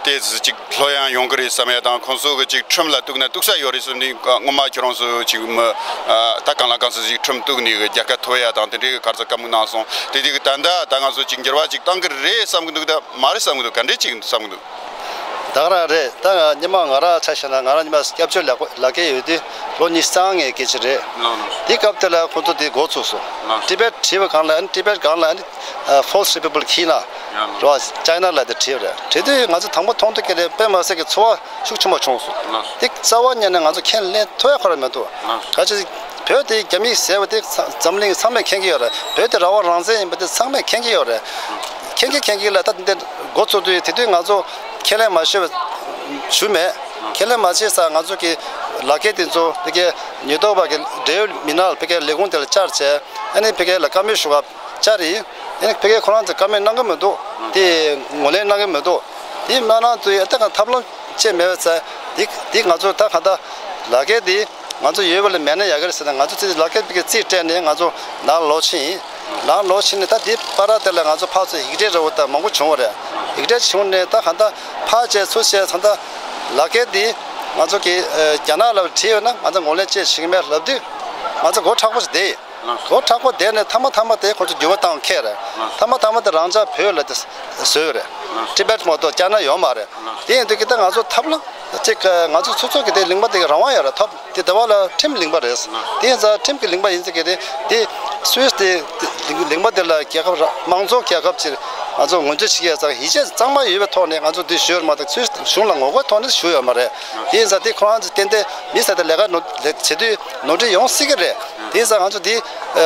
དེ་ཅིག་ལྷོད་ཡངས་ཡོང་གི་རེད་བསམ་ཡ་དང་། ཁོང་ཚོ་གི་ཅིག་ཁྲིམས་ལ་གཏུག་ན་གཏུག་ས་ཡོད་རེད་བསམ་ནས་སྔོན་མ་ཁྱོད་རང་ཚོ་ཅིག་མི་ཨ་ད་གང་ལ་གང་འཚམ་ཅིག་ཁྲིམས་གཏུག་ནས་རྒྱལ་ཁ་ཐོབ་ཡ་དང་དེ་འདྲའི་ག་ཚོད་བཀའ་མོལ་གནང་སོང་། དེ་དུས་ཀྱི་ད་ལྟ་ད་ང་ཚོ་ཅིག་འགྱུར་བ་ཅིག་གཏང་གི་རེད་བསམ་གི་འདུག་ད་མ་རེད་བསམ་གི་འདུག་ག་འདྲས་ཅིག་བསམ་གི་འདུག་ད་ག་རང་རེད། ད་སྔོན་མ་ང་རང་ཆ་བཞག་ན་ང་རང་སྔོན་མ་སྐྱབས་བཅོལ་ལག་ལག་འཁྱེར་ཡོད་དུས་ལོ་ཉི་ཤུ་རྩ་ལྔའི་སྐད་ཆ་རེད། དེ་སྐབས་དེ་ལ་ཁོང་ཚོ་དེ་འགོ་ཚུགས་སོང་། ཊི་བེཊ་བྲིས་པ་སྒང་ལ་ཨ་ནི་ཊི་བེཊ་སྒང་ལ་ཨ་ནི་False Republic China རེད་བ། ཅའི་ན་ལབ་དེ་བྲིས་པ་རེད། བྲིས་དུས་ང་ཚོ་དང་པོ་མཐོང་དུས་སྐད་དེ་དཔེ་མ་སྲིད་ཀྱི་ཚོར་བ་ཤུགས་ཆེན་པོ་བྱུང་སོང་། དེ་རྩ་བ་ཉིད་ནས་ང་ཚོ་ཁས་ལེན་ཐུབ་ཡ་ཁོ་རང་མི་འདུག་ག་ཅི་བོད་དེ་རྒྱ་མིས་བཟས་པ་དེ་འཛམ་གླིང་ཚང་མས་མཁྱེན་གྱི་ཡོད་རེད། བོད་དེ་རང་དབང་རང་བཙན་ཡིན་པ་དེ་ཚང་མས་མཁྱེན་གྱི་ཡོད་རེད། མཁྱེན་གྱི་མཁྱེན་གྱི་ལ་ད་དེ་འདྲ་འགོ་བཙུགས་དུས་དེ་དུས་ང་ཚོ་ཁས་ལེན་མ་ཞུས་པ་ཞུ་མེད། ཁས་ལེན་མ་བྱས་ཙང་ང་ཚོ་གི་ལག་འཁྱེར་དེ་ཚོ་ཕ་གིའི་ཉེན་རྟོག་པ་གི་འབྲེལ་ཡོད་མི་སྣ་ལ་ཕ་གིའི་ལས་ཁུངས་དེ་ལ་བཅར་བྱས་ཨ་ནི་ཕ་གི་ལ་བཀའ་མོལ་ཞུ་ག་བཅར་ཡིན། ཨ་ནི་ཕ་གིའི་ཁོ་རང་ཚོས་བཀའ་མོལ་གནང་གི་མི་འདུག་དེ་ངོས་ལེན་གནང་གི་མི་འདུག་དེ་མ་གནང་དུས་ཨ་ད་ག་ཐབས་ལམ་ཅིག་མེད་པ་ཚེ་དེ་དེ་ང་ཚོ་ད་ག་ད་ལག་འཁྱེར་དེ་ང་ཚོ་ཡོད་པ་ལས་མེད་ན་ཡག་གི་རེད་ཟེར་ནས་ང་ཚོ་ཚེ་ལག་འཁྱེར་ཕ་གིའི་རྩིས་སྤྲད་ནས་ང་ཚོ་ནང་ལོག་ཕྱིན་ཡིན། ནང་ལོག་ཕྱིན་ནས་ད་དེ་བར་དེ་ལ་ང་ཚོ་ཕར་ཚུར་ཡིག་འབྲེལ་འདྲ་བོ་ད་མང་པོ་བྱུང་བ་རེད། ཡིག་འབྲེལ་བྱུང་ནས་ད་ག་ད་ཕར་བྱས་ཚུར་བྱས་ད་ད་ལག་འཁྱེར་དེ་ང་ཚོ་གི་ཨ་རྒྱ་ནག་ལ་བྲིས་ཡོད་ན་ང་ཚོ་ངོས་ལེན་ཅིག་བྱེད་ཀྱི་མེད་ལབ་དུས་ང་ཚོ་མགོ་མཁྲེགས་པོ་ཞིག་བསྡད་ཡིན། མགོ་མཁྲེགས་པོ་བསྡད་ནས་མཐའ་མ་མཐའ་མ་དེ་ཁོ་ཚོ་འགྱུར་བ་བཏང་ཁེལ་རེད། མཐའ་མ་མཐའ་མ་དེ་རང་ཅག་བོད་ལ་དེ་བཟོས་རེད། ཊི་བེཊ་མ་གཏོགས་རྒྱ་ནག་ཡོད་མ་རེད། དེ་ཡིན་དུས་ཀྱི་ད་ང་ཚོ་ཐབས་ལམ་གཅིག་ང་ཚོ་སོ་སོ་གི་དེ་གླེང་པ་དེ་གི་རང་དབང་ཡོད་རེད། ཐོབ་དེ་ཟླ་བ་ལ་ཁྲིམས་གླེང་པ་རེད། དེ་ཡིན་ཙང་ཁྲིམས་ཀྱི་གླེང་པ་ཡིན་ཙང་གི་དེ་དེ་སུད་སི་དེ་གླེང་པ་དེ་ལ་རྒྱལ་ཁབ་ར་དམངས་གཙོ་རྒྱལ་ཁབ་ཅིག་ང་ཚོ་ངོས་འཛིན་བྱེད་ཀྱི་ཡོད་ཙང་ཡིད་ཆེས་གཙང་མ་ཡོད་པའི་ཐོག་ནས་ང་ཚོ་དེ་ཞུ་ཡོད་མ་གཏོགས་སུད་སི་གཞུང་ལ་ངོ་རྒོལ་ཐོག་ནས་ཞུ་ཡོད་མ་རེད། དེ་ཡིན་ཙང་དེ་ཁོ་རང་ཚོ་ཏན་ཏན་མི་ཟེར་ཏེ་ལས་ཀ་ནོར་བྱེད་དུས་ནོར་འཁྲུལ་ཡོང་སྲིད་ཀྱི་རེད། དེ་ཡིན་ཙང་ང་ཚོ་དེ་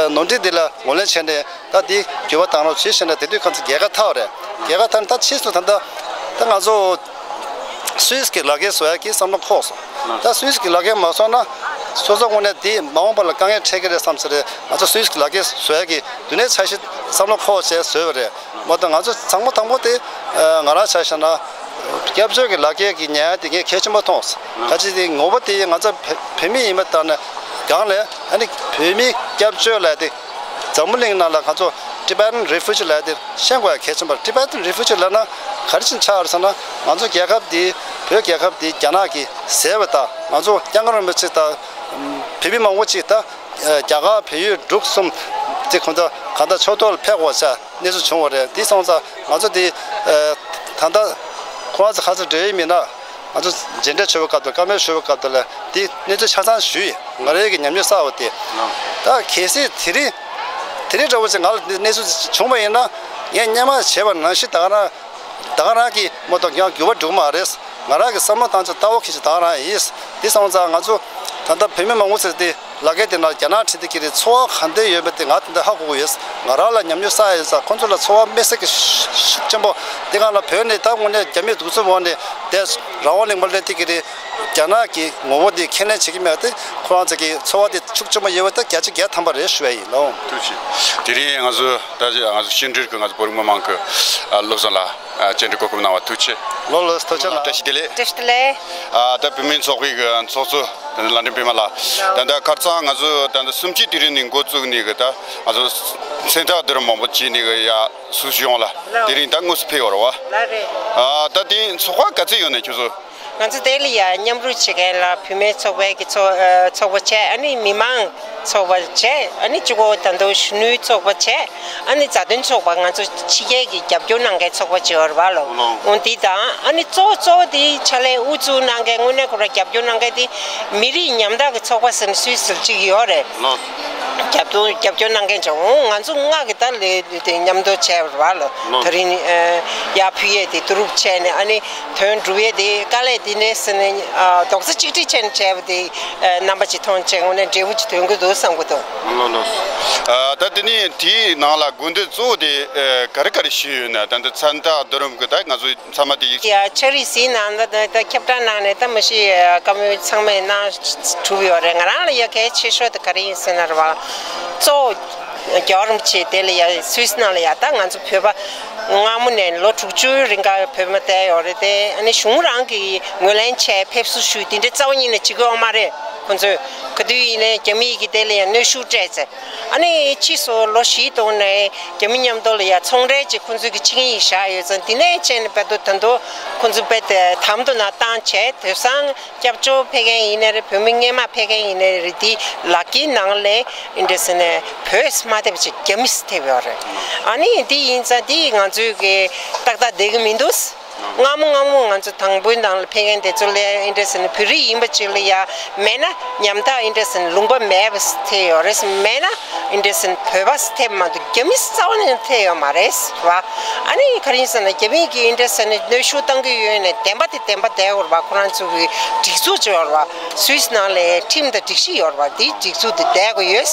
ནོར་འཁྲུལ་དེ་ལ་ངོས་ལེན་བྱས་ནས། ད་འདི་འགྱུར་བ་བཏང་རོགས་བྱེད་ཞེས་ན་དེ་དུས་ཁོང་ཚོ་རྒྱལ་ཁ་ཐོབ་རེད། རྒྱལ་ཁ་ཐོབ་ནས་ད་ཕྱིས་སུ་ད་ལྟ་ད་ང་ཚོ་སུད་སི་གི་ལག་འཁྱེར་བཟོ་ཡག་གི་བསམ་བློ་འཁོར་སོང་། ད་སུད་སི་གི་ལག་འཁྱེར་མ་བཟོ་ན་སོ་སོ་དངོས་གནས་འདི་མ་འོངས་པ་ལ་དཀའ་ངལ་འཕྲད་ཀྱི་རེད་བསམ་ས་རེད། ང་ཚོ་སུད་སི་གི་ལག་འཁྱེར་བཟོ་ཡག་གི་དུས་ནས་འཆར་གཞི་བསམ་བློ་འཁོར་བྱས་བཟོས་པ་རེད། མ་གཏོགས་ང་ཚོ་ཚང་མ་དང་པོ་དེ་ང་རང་ཆ་བཞག་ན་སྐྱབས་བཅོལ་གྱི་ལག་འཁྱེར་གྱི་ཉར་ཡག་དེ་ངས་གལ་ཆེན་པོ་མཐོང་སོང་། ག་ཅི་དེ་ངོ་བོ་དེ་ང་ཚོ་བོད་མི་ཡིན་པ་ལྟར་ན་སྒང་ལས་ཨ་ནི་བོད་མི་སྐྱབས་བཅོལ་ལ་དེ། འཛམ་བུ་གླིང་ནང་ལ་ང་ཚོ་Tibetan refugee ལབ་དེ་ཤེས་དགོས་ཡ་གལ་ཆེན་པོ་རེད། Tibetan refugee ལབ་ན་ག་རེ་ཕྱིན་ཆགས་རེད་ཟེར་ན་ང་ཚོ་རྒྱལ་ཁབ་འདི་བོད་རྒྱལ་ཁབ་འདི་རྒྱ་ནག་གིས་བཟས་པ་དང་ང་ཚོ་སྐྱབས་མགོན་རིན་པོ་ཆེ་དང་བོད་མི་མང་པོ་ཅིག་ད་རྒྱ་གར་བལ་ཡུལ་འབྲུག་གསུམ་དེ་ཁོང་ཚོ་གང་ལྟར་ཕྱོགས་གཏོགས་ལ་ཕེབས་དགོས་ས་གནས་ཚུལ་བྱུང་བ་རེད། དེ་སོང་ཙང་ང་ཚོ་དེ་ད་ལྟ་ཁོ་རང་ཚོ་ཁ་ཚ་འདྲེ་ཡི་མི་སྣ། ང་ཚོ་མཇལ་འཕྲད་བྱུང་བའི་སྐབས་དུ་བཀའ་མོལ་ཞུ་བའི་སྐབས་དུ་ལ་དེ་གནས་ཚུལ་ཆ་ཚང་ཞུས་ཡིན། ང་རའི་གི་ཉམས་མྱོང་གསར་བ་དེ། ད་གལ་སྲིད་དེ་རིང་དེ་རིང་འདྲ་བོ་ཅིག་ང་ལ་གནས་ཚུལ་བྱུང་བ་ཡིན་ན་ངས་སྔོན་མ་བྱས་པ་ནང་བཞིན་ད་ག་རང་ད་ག་རང་གི་མ་གཏོགས་ཡང་འགྱུར་བ་འགྲོ་གི་མ་རེད། ང་རང་གི་བསམ་བློ་བཏང་ཆ་ལྟ་བ་ཁྱེད་ཀྱི་ད་ག་རང་ཡིན། དེ་སོང་ཙང་ང་ཚོ་ད་ལྟ་བོད་མི་མང་པོ་ཟེར་ཏེ་ལ་གའི་དེ་ན་རྒྱ་ནག་ཁྲིད་དེ་ཁྱེད་རའི་ཚོར་བ་ག་འདྲ་ཡོད་མེད་དེ་ང་དེ་འདྲ་ཧ་གོ་གི་ཡོད། ང་རང་ལ་ཉམས་མྱོང་གསར་ཡོད་ཙང་ཁོང་ཚོ་ལ་ཚོར་བ་དམིགས་བསལ་གྱི་ཤུགས་ཆེན་པོ་དེ་གང་ལ་བོད་ནས་ད་དངོས་གནས་རྒྱ་མིའི་གདུག་རྩུབ་འོག་ནས་དེ་རང་དབང་གླེང་བ་སླེབས་ཏེ་ཁྱེད་རའི་རྒྱ་ནག་གི་ངོ་བོ་འདི་ཁས་ལེན་བྱེད་ཀྱི་མེད་པ་དེ་ཁོ་རང་ཚོ་གི་ཚོར་བ་དེ་ཤུགས་ཆེན་པོ་ཡོད་པ་དེ་བརྒྱ་ཆ་བརྒྱ་ཐམ་པ་རེད་ཞུ་ཡ་ཡིན་ལོ། ཐུགས་རྗེ་ཆེ། དེ་རིང་ང་ཚོ་ད་ང་ཚོ་ཕྱི་འབྲེལ་གྱི་ང་ཚོ་བོད་རིགས་མི་མང་གི་ཨ་བློ་བཟང་ལགས་ཨ་བཅར་འདྲི་གོ་སྐབས་གནང་བ་ཐུགས་རྗེ་ཆེ། ལགས་ལགས་ཐུགས་རྗེ་གནང་། བཀྲ་ཤིས་བདེ་ལེགས། བཀྲ་ཤིས་བདེ་ལེགས། ཨ་ད་བོད་མིའི་ཚོགས་པའི་གི་ཚོགས་གཙོ་ལགས་འདྲེན་པད་མ་ལགས། ད་ལྟ་ཁ་རྩང་ང་ཚོ་ད་ལྟ་གསུམ་བཅུའི་དུས་རིང་ནས་འགོ་བཙུགས་ནས་གི་ད་ང་ཚོ་མཚན་རྟགས་འདིར་མང་པོ་བྱས་ནས་གི་ཡ་སུ་ཞིག་ཡོང་ལ་དེ་རིང་ད་དངོས་སུ་ཕེབས་ཡོད་རེད་བ། ལགས་རེད། ཨ་ད་དེ་ཚོགས་པ་ག་ཚོད་ཡོད་ནས་ཁྱོད་ཚོ། ང་ཚོ་དེ་ལ་ཡ་མཉམ་རུབ་བྱེད་མཁན་ལ་བུད་མེད་ཚོགས་པའི་གི་ཚོགས་ཨ་ཚོགས་པ་བྱས། ཨ་ནི་མི་མང་ཚོགས་པ་བྱས། ཨ་ནི་གཅིག་པོ་ད་དུང་གཞོན་ནུའི་ཚོགས་པ་བྱས། ཨ་ནི་མཛའ་མཐུན་ཚོགས་པ། ང་ཚོ་ཕྱི་རྒྱལ་གྱི་རྒྱབ་སྐྱོར་གནང་མཁན་ཚོགས་པ་བྱས་ཡོད་རེད་བ་ལོ། ལོ། འོ་འདི་དང་། ཨ་ནི་གཙོ་བོ་གཙོ་བོ་དེ་ཕྱག་ལས་དབུ་འཛུགས་གནང་མཁན་དངོས་གནས་ཁོ་རང་རྒྱབ་སྐྱོར་གནང་མཁན་དེ་མི་རིགས་ཉམ་ཐག་གི་ཚོགས་པ་ཟེར་ནས་སུད་སིར་གཅིག་ཡོད་རེད། ལོ། རྒྱབ་སྐྱོར་རྒྱབ་སྐྱོར་གནང་མཁན་བྱས། འོ་ང་ཚོ་ལྔ་གི་ད་ལས་དེ་མཉམ་དུ་བྱས་པ་རེད་བ་ལོ། ལོ། དེ་རིང་ཨ་ཡར་ཕུལ་ཡས་དེ་བསྡུ་རུབ་བྱས་ནས། ཨ་ནི་དོན་འགྲུབ་ཡས་དེ་དཀའ་ལས་དེ་ནས་ཟེར་ནས་ཨ་རྡོག་རྩ་གཅིག་སྒྲིལ་བྱས་ནས་བྱས་པ་དེ་ཨ་རྣམ་པ་ཅིག་མཐོང་བྱས། དངོས་གནས་འབྲས་བུ་ཅིག་ཐོན་གྱི་འདུག་བསམ་གྱི་འདུག་ལོ་ལོ། ཨ་ད་དེ་ནས་དེའི་ནང་ལ་དགོས་འདོད་གཙོ་བོ་དེ་ཨ་ག་རེ་ག་རེ་ཞུས་ཡོད་ན། ད་འདི་མཚན་རྟགས་བསྡུ་རུབ་ཀྱི་ད་ང་ཚོ་ཚང་མ་དེ་ཡིག་ཡ་ཕྱག་བྲིས་ཟིན་གནང་། ད་ད་ཁྱབ་བསྒྲགས་གནང་ནས་ད་མ་གཞི་བཀའ་མོལ་ཚང་མས་གནང་གྲུབ་ཡོད་རེད། ང་རང་ལ་ཡ་གལ་ཆེ་ཤོས་དེ་ག་རེ་ཡིན་ཟེར་ན་རེད་བ། གཙོ་བོ་རྒྱལ་བ་རིན་པོ་ཆེ་དེ་ལ་ཡ་སུད་སི་ནང་ལ་ཡ་ད་ང་ཚོ་བོད་པ་སྔ་མོ་ནས་ལོ་དྲུག་ཅུའི་རིང་ག་བོད་པ་བསྡད་ཡོད་རེད་དེ། ཨ་ནི་གཞུང་རང་གིས་ངོས་ལེན་བྱས་ཕེབས་བསུ་ཞུས་དེ་འདྲ་རྩ་བ་ཉིད་ནས་བྱེད་ཀྱི་ཡོད་མ་རེད། ཁོང་ཚོས་ག་དུས་ཡིན་ནའི་རྒྱ་མི་གིས་དེ་ལ་ཡ་གནོན་ཤུགས་སྤྲད་ཚེ། ཨ་ནི་ཕྱིས་སུ་ལོ་བཞིའི་སྟོང་ནས་རྒྱ་མི་མཉམ་དུ་ལ་ཡ་ཚོང་འབྲེལ་ཅིག་ཁོང་ཚོས་ཀྱི་ཆིངས་ཡིག་བཞག་ཡོད་ཙང་། འདི་ནས་བྱས་ནས་བལ་དུ་ད་དུང་ཁོང་ཚོས་བལ་དེ་དམ་དུ་ན་བཏང་བྱས། དེང་སང་སྐྱབས་བཅོལ་ཕེབས་མཁན་ཡིན་ནའི་རེད། བོད་མི་སྔོན་མ་ཕེབས་མཁན་ཡིན་ནའི་རེད། འདི་ལག་གི་ནང་ལས་ཨིན་འདྲ་ཟེར་ནས་བོད་མ་ཐེབས་ཅིག་རྒྱ་མི་ཐེབས་ཡོད་རེད། ཨ་ནི་འདི་ཡིན་ཙང་འདི་ང་ཚོས་ཀྱི་ཏག་ཏག་བསྡད་ཀྱི་མི་འདུག་སྔ་མོ་སྔ་མོ་ང་ཚོ་དང་པོའི་ནང་ལ་ཕེབས་མཁན་དེ་ཚོ་ལ་ཨིན་འདྲ་ཟེར་ནས་བོད་རིགས་ཡིན་པ་ཅིག་ལ་ཡ་མེད་ན་ཉམ་ཐག་ཨིན་འདྲ་ཟེར་ནས་ལུང་པ་མེད་པ་ཐེབས་ཡོད་རེད། མེད་ན་ཨིན་འདྲ་ཟེར་ནས་བོད་པ་ཐེབས་མ་གཏོགས་རྒྱ་མི་རྩ་བ་ནས་ཐེབས་ཡོད་མ་རེད་བ། ཨ་ནི་ག་རེ་ཡིན་ཟེར་ན་རྒྱ་མི་གིས་ཨིན་འདྲ་ཟེར་ནས་གནོན་ཤུགས་བཏང་གི་ཡོད་ནས་བདེན་པ་དེ་བདེན་པ་བསྡད་ཡོད་རེད་བ། ཁོ་རང་ཚོ་གི་སྒྲིག་འཛུགས་ཅིག་ཡོད་རེད་བ། སུད་སི་ནང་ལ་ཁྲིམས་དང་སྒྲིག་གཞི་ཡོད་རེད་བ། དེའི་སྒྲིག་འཛུགས་དེ་བསྡད་དགོས་ཡོད་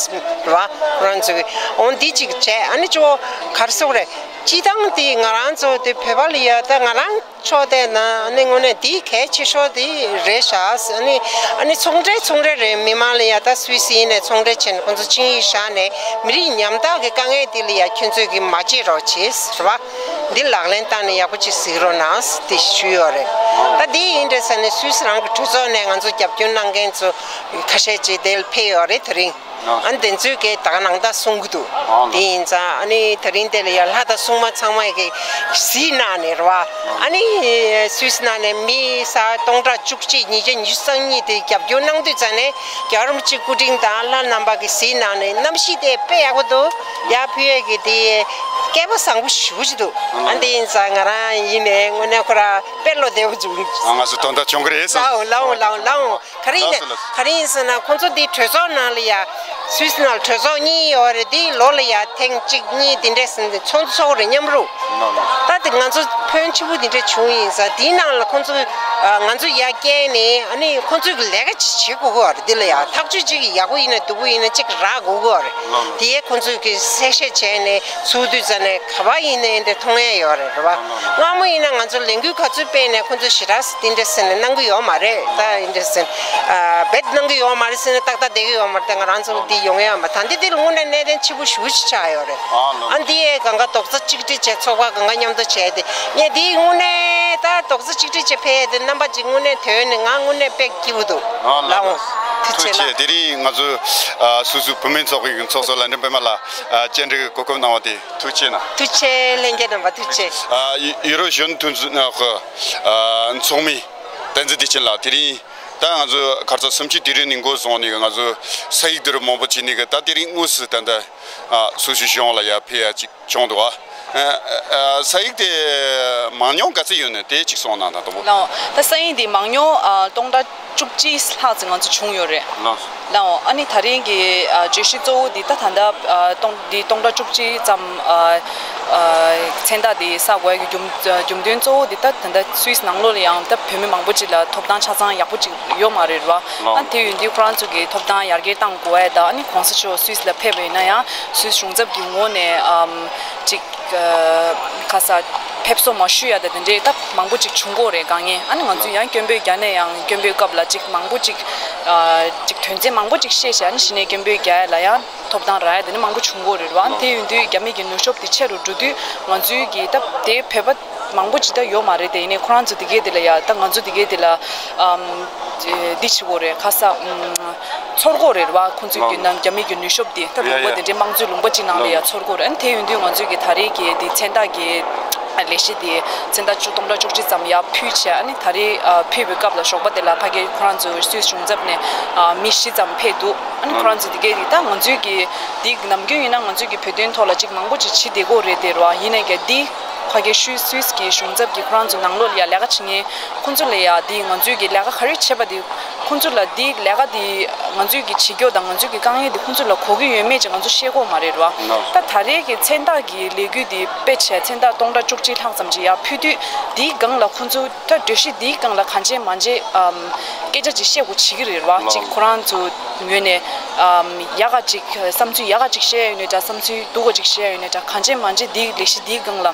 རེད་བ། ཁོ་རང་ཚོ་གི་འོ་འདི་གཅིག་བྱས། ཨ་ནི་ཅོ་ག་རེ་ཟེར་དགོས་རེད། སྤྱི་བཏང་དེ་ང་རང་ཚོ་དེ་བོད་པ་ལ་ཡ་ད་ང་རང་ཕྱོགས་དེ་ན་ཨ་ནི་དངོས་གནས་དེ་གལ་ཆེ་ཤོས་དེ་རེད་ཤག་ཨ་ནི་ཨ་ནི་ཚོང་འབྲེལ་ཚོང་འབྲེལ་རེད། མི་མང་ལ་ཡ་ད་སུད་སི་ཡིན་ནས་ཚོང་འབྲེལ་བྱས་ནས་ཁོང་ཚོ་ཆིངས་ཡིག་བཞག་ནས་མི་རིགས་ཉམ་ཐག་གི་དཀའ་ངལ་དེ་ལ་ཡ་ཁྱོད་ཚོས་ཀྱི་མ་བྱེད་རོགས་བྱེད་ཟེར་བ། འདི་ལག་ལེན་བསྟར་ནས་ཡག་པོ་ཅིག་གཟིགས་རོགས་གནང་ཟེར་དེ་ཞུས་ཡོད་རེད། ད་དེ་ཡིན་འདྲ་ཟེར་ནས་སུད་སི་རང་གི་གྲོས་ཚོགས་ནས་ང་ཚོ་རྒྱབ་སྐྱོར་གནང་མཁན་ཚོ་ཁ་ཤས་ཅིག་དེ་ལ་ཕེབས་ཡོད་རེད་དེ་རིང་། ཨ་ནི་དེ་ཚོས་ཀྱི་ད་ག་ནང་ད་གསུང་གི་འདུག་དེ་ཡིན་ཙང་ཨ་ནི་དེ་རིང་དེ་ལ་ཡ་ལྷ་དང་སྲུང་མ་ཚང་མ་གི་གཟིགས་གནང་ནས་རེད་བ། ཨ་ནི་སུད་སི་ནང་ནས་མི་ས་སྟོང་ཕྲག་བཅུ་གཅིག་ཉིས་བརྒྱ་ཉི་ཤུ་རྩ་གཉིས་དེ་རྒྱབ་སྐྱོར་གནང་དུས་ཙང་ནས་རྒྱལ་བ་རིན་པོ་ཆེ་སྐུ་དྲིན་དང་ལྷ་རྣམ་པ་གི་གཟིགས་གནང་ནས་གནམ་གཤིས་དེ་དཔེ་ཡག་པོ་འདུག་ཡར་ཕུལ་ཡས་ཀྱི་དེ་སྐལ་པ་བཟང་པོ་ཞེ་པོ་ཅིག་འདུག་ཨ་ནི་དེ་ཡིན་ཙང་ང་རང་ཡིན་ནས་དངོས་གནས་ཁོ་ར་དཔེ་བློ་བདེ་པོ་བྱུང་། ང་ཚོ་དོན་དག་བྱུང་གི་རེད་བསམ། ལའོ་ལའོ་ལའོ་ལའོ། ག་རེ་ཡིན་ལགས་སོ་ལགས་སོ། ག་རེ་ཡིན་ཟེར་ན་ཁོང་ཚོ་འདི་གྲོས་ཚོགས་ནང་ལ་ཡ་སུད་སི་ནང་ལ་གྲོས་ཚོགས་གཉིས་ཡོད་རེད། འདི་ལོ་ལ་ཡ་ཐེངས་གཅིག་གཉིས་འདི་འདྲས་ཟིན་ཏེ་ཚོགས་འདུ་ཚོགས་རེད་མཉམ་རུབ། ལགས་ལགས། ད་དེ་ང་ཚོ་ཕོན་ཆེ་པོ་འདི་འདྲས་བྱུང་ཡིན་ཙང་འདིའི་ནང་ལ་ཁོང་ཚོ་ང་ཚོ་ཡར་བསྐྱལ་ནས་ཨ་ནི་ཁོང་ཚོས་ཀྱི་ལས་ཀ་ཅིག་བྱེད་དགོས་ཀྱི་ཡོད་རེད། འདི་ལ་ཡ་ཐག་གཅོད་ཅིག་ཡག་པོ་ཡིན་ན་སྡུག་པོ་ཡིན་ན་ཅིག་རག་དགོས་ཀྱི་ཡོད་རེད། ལགས་ལགས། དེ་ཡས་ཁོང་ཚོས་ཀྱི་གསལ་བཤད་བྱས་ནས་ཚོགས་དུས་ཙམ་ནས་ག་པར་ཡིན་ནའི་འདི་མཐོང་ཡས་ཡོད་རེད། རེད་བ། སྔ་མོ་ཡིན་ན་ང་ཚོ་ལས་འགུལ་ག་ཚོད་སྤེལ་ནས་ཁོ་ཚོ་ཞེ་དྲག་འདི་འདྲ་ཟེར་ནས་གནང་གི་ཡོད་མ་རེད། ད་འདི་འདྲ་ཟེར་ནས་རྦད་གནང་གི་ཡོད་མ་རེད་ཟེར་ནས་ཏག་ཏག་བསྡད་ཀྱི་ཡོད་མ་རེད། ད་ང་རང་ཚོ་ལ་འདི་ཡོང་ཡ་མ། ད་འདི་འདི་ལ་དངོས་གནས་གནད་དོན་ཆེ་པོ་ཞེ་པོ་ཅིག་ཆགས་ཡོད་རེད། ཨ་ལོ། ཨ་འདི་ཡས་གང་ག་རྡོག་རྩ་གཅིག་སྒྲིལ་བྱས་ཚོགས་པ་གང་ག་མཉམ་དུ་བྱས་ཏེ་ངས་འདི་དངོས་གནས་ད་རྡོག་རྩ་གཅིག་སྒྲིལ་བྱས་ཕེབས་ཏེ་རྣམ་པ་ཅིག་དངོས་གནས་དོན་ནི་ང་དངོས་གནས་དཔེ་སྐྱིད་པོ་འདུག་ཨ་ལོ། ལའོ། ཐུགས་རྗེ་ཆེ་ལགས། དེ་རིང་ང་ཚོ་ཨ་སུད་སི་བུད་མེད་ཚོགས་པའི་ཚོགས་གཙོ་ལྷ་སྒྲོན་པད་མ་ལགས་ཨ་བཅར་འདྲི་གོ་སྐབས་གནང་བ་དེ་ཐུགས་རྗེ་གནང་། ཐུགས་རྗེ་ཆེ། ལྷན་རྒྱས་རྣམ་པ་ཐུགས་རྗེ་ཆེ། ཨ་ཡུ་ཡུ་རོབ་གཞོན་ནུ་མཐུན་ཚོགས་ཨ་ཚོགས་མི་བསྟན་འཛིན་བདེ་ཆེན་ལགས། དེ་རིང་ད་ང་ཚོ་ག་རེ་ཟེར་གསུམ་བཅུའི་དུས་དྲན་ནས་འགོ་བཟུང་ནས་ང་ཚོ་ས་ཡིག་འདི་རུ་མང་པོ་བྱས་ནས་གི་ད་དེ་རིང་དངོས་སུ་ད་ལྟ་ཨ་སུད་སི་གཞུང་ལ་ཡར་ཕེབས་ཡ་ཅིག་བྱུང་འདུག་ཨ། ཨ་ཨ་ས་ཡིག་དེ་མང་ཉུང་ག་ཚོད་ཡོད་ན་དེ་ཅིག་གསུངས་གནང་དང་། དང་པོ། ལའོ། ད་ས་ཡིག་འདི་མང་ཉུང་ཨ་སྟོང་ཕྲག་བཅུ་གཅིག་ལྷག་ཙམ་ང་ཚོ་བྱུང་ཡོད་རེད། ལགས། ལའོ། ཨ་ནི་ད་རིང་གི་ཨ་བརྗོད་གཞི་གཙོ་བོ་འདི་ད་ད་ལྟ་ཨ་སྟོང་འདི་སྟོང་ཕྲག་བཅུ་གཅིག་ཙམ་ཨ་ཨ་མཚན་རྟགས་འདི་བསགས་དགོས་ཡ་གི་རྒྱུ་རྒྱུ་མཚན་གཙོ་བོ་འདི་ད་ད་ལྟ་སུད་སི་ནང་ལོགས་ལ་ཡང་ད་བོད་མི་མང་པོ་ཅིག་ལ་ཐོབ་ཐང་ཆ་ཚང་ཡག་པོ་ཅིག་ཡོད་མ་རེད་ར། ལགས། ཨ་དེ་ཡོད་དུས་ཁོ་རང་ཚོ་གི་ཐོབ་ཐང་ཡར་རྒྱས་གཏང་དགོས་ཡ་ད། ཨ་ནི་གོང་ས་མཆོག་སུད་སི་ལ་ཕེབས་པ་ཡིན་ན་ཡང་སུད་སི་གཞུང་ཚབ་ཀྱི་ངོས་ནས་ཨམ་ཅིག་ཁ་ས་ཕེབས་བསུ་མ་ཞུ་ཡ་དང་དེ་འདྲའི་སྟབས་མང་པོ་ཅིག་བྱུང་གི་ཡོད་རེད། དཀའ་ངལ། ཨ་ནི་ང་ཚོས་ཡང་སྐད་འབོད་རྒྱག་ནས་ཡང་སྐད་འབོད་སྐབས་ལ་ཅིག་མང་པོ་ཅིག་ཨ་ཅིག་དོན་ཚན་མང་པོ་ཅིག་བཤད་བྱས། ཨ་ནི་གཞི་ནས་སྐད་འབོད་རྒྱག་ཡ་ལ་ཡང་ཐོབ་ཐང་རག་ཡ་དེ་ནི་མང་པོ་བྱུང་གི་ཡོད་རེད་བ། ཨ་ནི་དེ་ཡིན་དུས་རྒྱ་མི་གི་ནུས་ཤུགས་དེ་ཆེ་རུ་འགྲོ་དུས་ང་ཚོའི་གི་ད་དེ་བོད་པ་མང་པོ་ཅིག་ད་ཡོད་མ་རེད་དེ། ཡིན་ནའི་ཁོ་རང་ཚོ་དེ་གའི་དེ་ལ་ཡ་ད་ང་ཚོ་དེ་གའི་དེ་ལ་ཨམ་འདི་བྱེད་དགོས་རེད། ཁ་ས་ཨམ་ཚོར་དགོས་རེད་བ། ཁོང་ཚོས་གི་ནམ་རྒྱ་མི་གི་ནུས་ཤུགས་དེ་ད་ལུང་པ་དེ་འདྲའི་དམངས་གཙོའི་ལུང་པ་ཅིག་ནང་ལ་ཡ་ཚོར་དགོས་རེད། ཨ་ནི་དེ་ཡིན་དུས་ང་ཚོས་གི་ད་རེས་གི་དེ་མཚན་རྟགས་གི་ ལས་གཞི་དེ་མཚན་རྟགས་བཅུ་སྟོང་ཕྲག་བཅུ་གཅིག་ཙམ་ཡར་ཕུལ་བྱས། ཨ་ནི་ད་རེས་ཨ་ཕུལ་བའི་སྐབས་ལ་ཞོགས་པ་དེ་ལ་ཕ་གི་ཁོ་རང་ཚོའི་སུད་སི་གཞུང་ཚབ་ནས་ཨ་མི་བཞི་ཙམ་ཕེབས་འདུག་ཨ་ནི་ཁོ་རང་ཚོ་དེ་གའི་རིགས་ད་ང་ཚོའི་གི་འདི་ནམ་རྒྱུན་ཡིན་ན་ང་ཚོའི་གི་བོད་དོན་ཐོག་ལ་ཅིག་མང་པོ་ཅིག་བྱེད་བསྡད་ཀྱི་ཡོད་རེད་དེ་རེད་བ། ཡིན་ནའི་གི་འདི་ཕ་གི་ཤུ་སུད་སི་གི་གཞུང་ཚབ་ཀྱི་ཁོ་རང་ཚོ་ནང་ལོགས་ལ་ཡ་ལས་ཀ་བྱེད་མཁན་ཁོ་ཚོ་ལ་ཡ་འདི་ང་ཚོའི་གི་ལས་ཀ་ག་རེ་བྱས་པ་དེ། ཁོང་ཚོ་ལ་འདི་ལས་ཀ་འདི་ང་ཚོས་ཀྱི་བྱེད་སྐྱོ་དང་ང་ཚོས་ཀྱི་དཀའ་ངལ་འདི་ཁོང་ཚོ་ལ་གོ་གི་ཡོད་མེད་ཅིག་ང་ཚོ་ཤེས་ཀྱི་ཡོད་མ་རེད་ར། ད་ད་རེས་ཀྱི་མཚན་རྟགས་ཀྱི་ལས་འགུལ་འདི་དཔེ་བྱས་མཚན་རྟགས་སྟོང་ཕྲག་བཅུ་གཅིག་ལྷག་ཙམ་ཅིག་ཡར་ཕུལ་དུས། འདིའི་སྒང་ལ་ཁོང་ཚོ་ད་གྲོས་གཞི་འདིའི་སྒང་ལ་གང་བྱས་མ་བྱས་ཨམ་སྐད་ཆ་ཅིག་བཤད་དགོས་བྱེད་ཀྱི་རེད་ར། ཅིག་ཁོ་རང་ཚོ་ངོས་ནས་ཨམ་ཡག་ག་ཅིག་བསམ་ཚུལ་ཡག་ག་ཅིག་བཤད་ཡོད་ནའི་འདྲ། བསམ་ཚུལ་སྡུག་ག་ཅིག་བཤད་ཡོད་ནའི་འདྲ། གང་བྱས་མ་བྱས་འདིའི་ལས་གཞི་འདིའི་སྒང་ལ་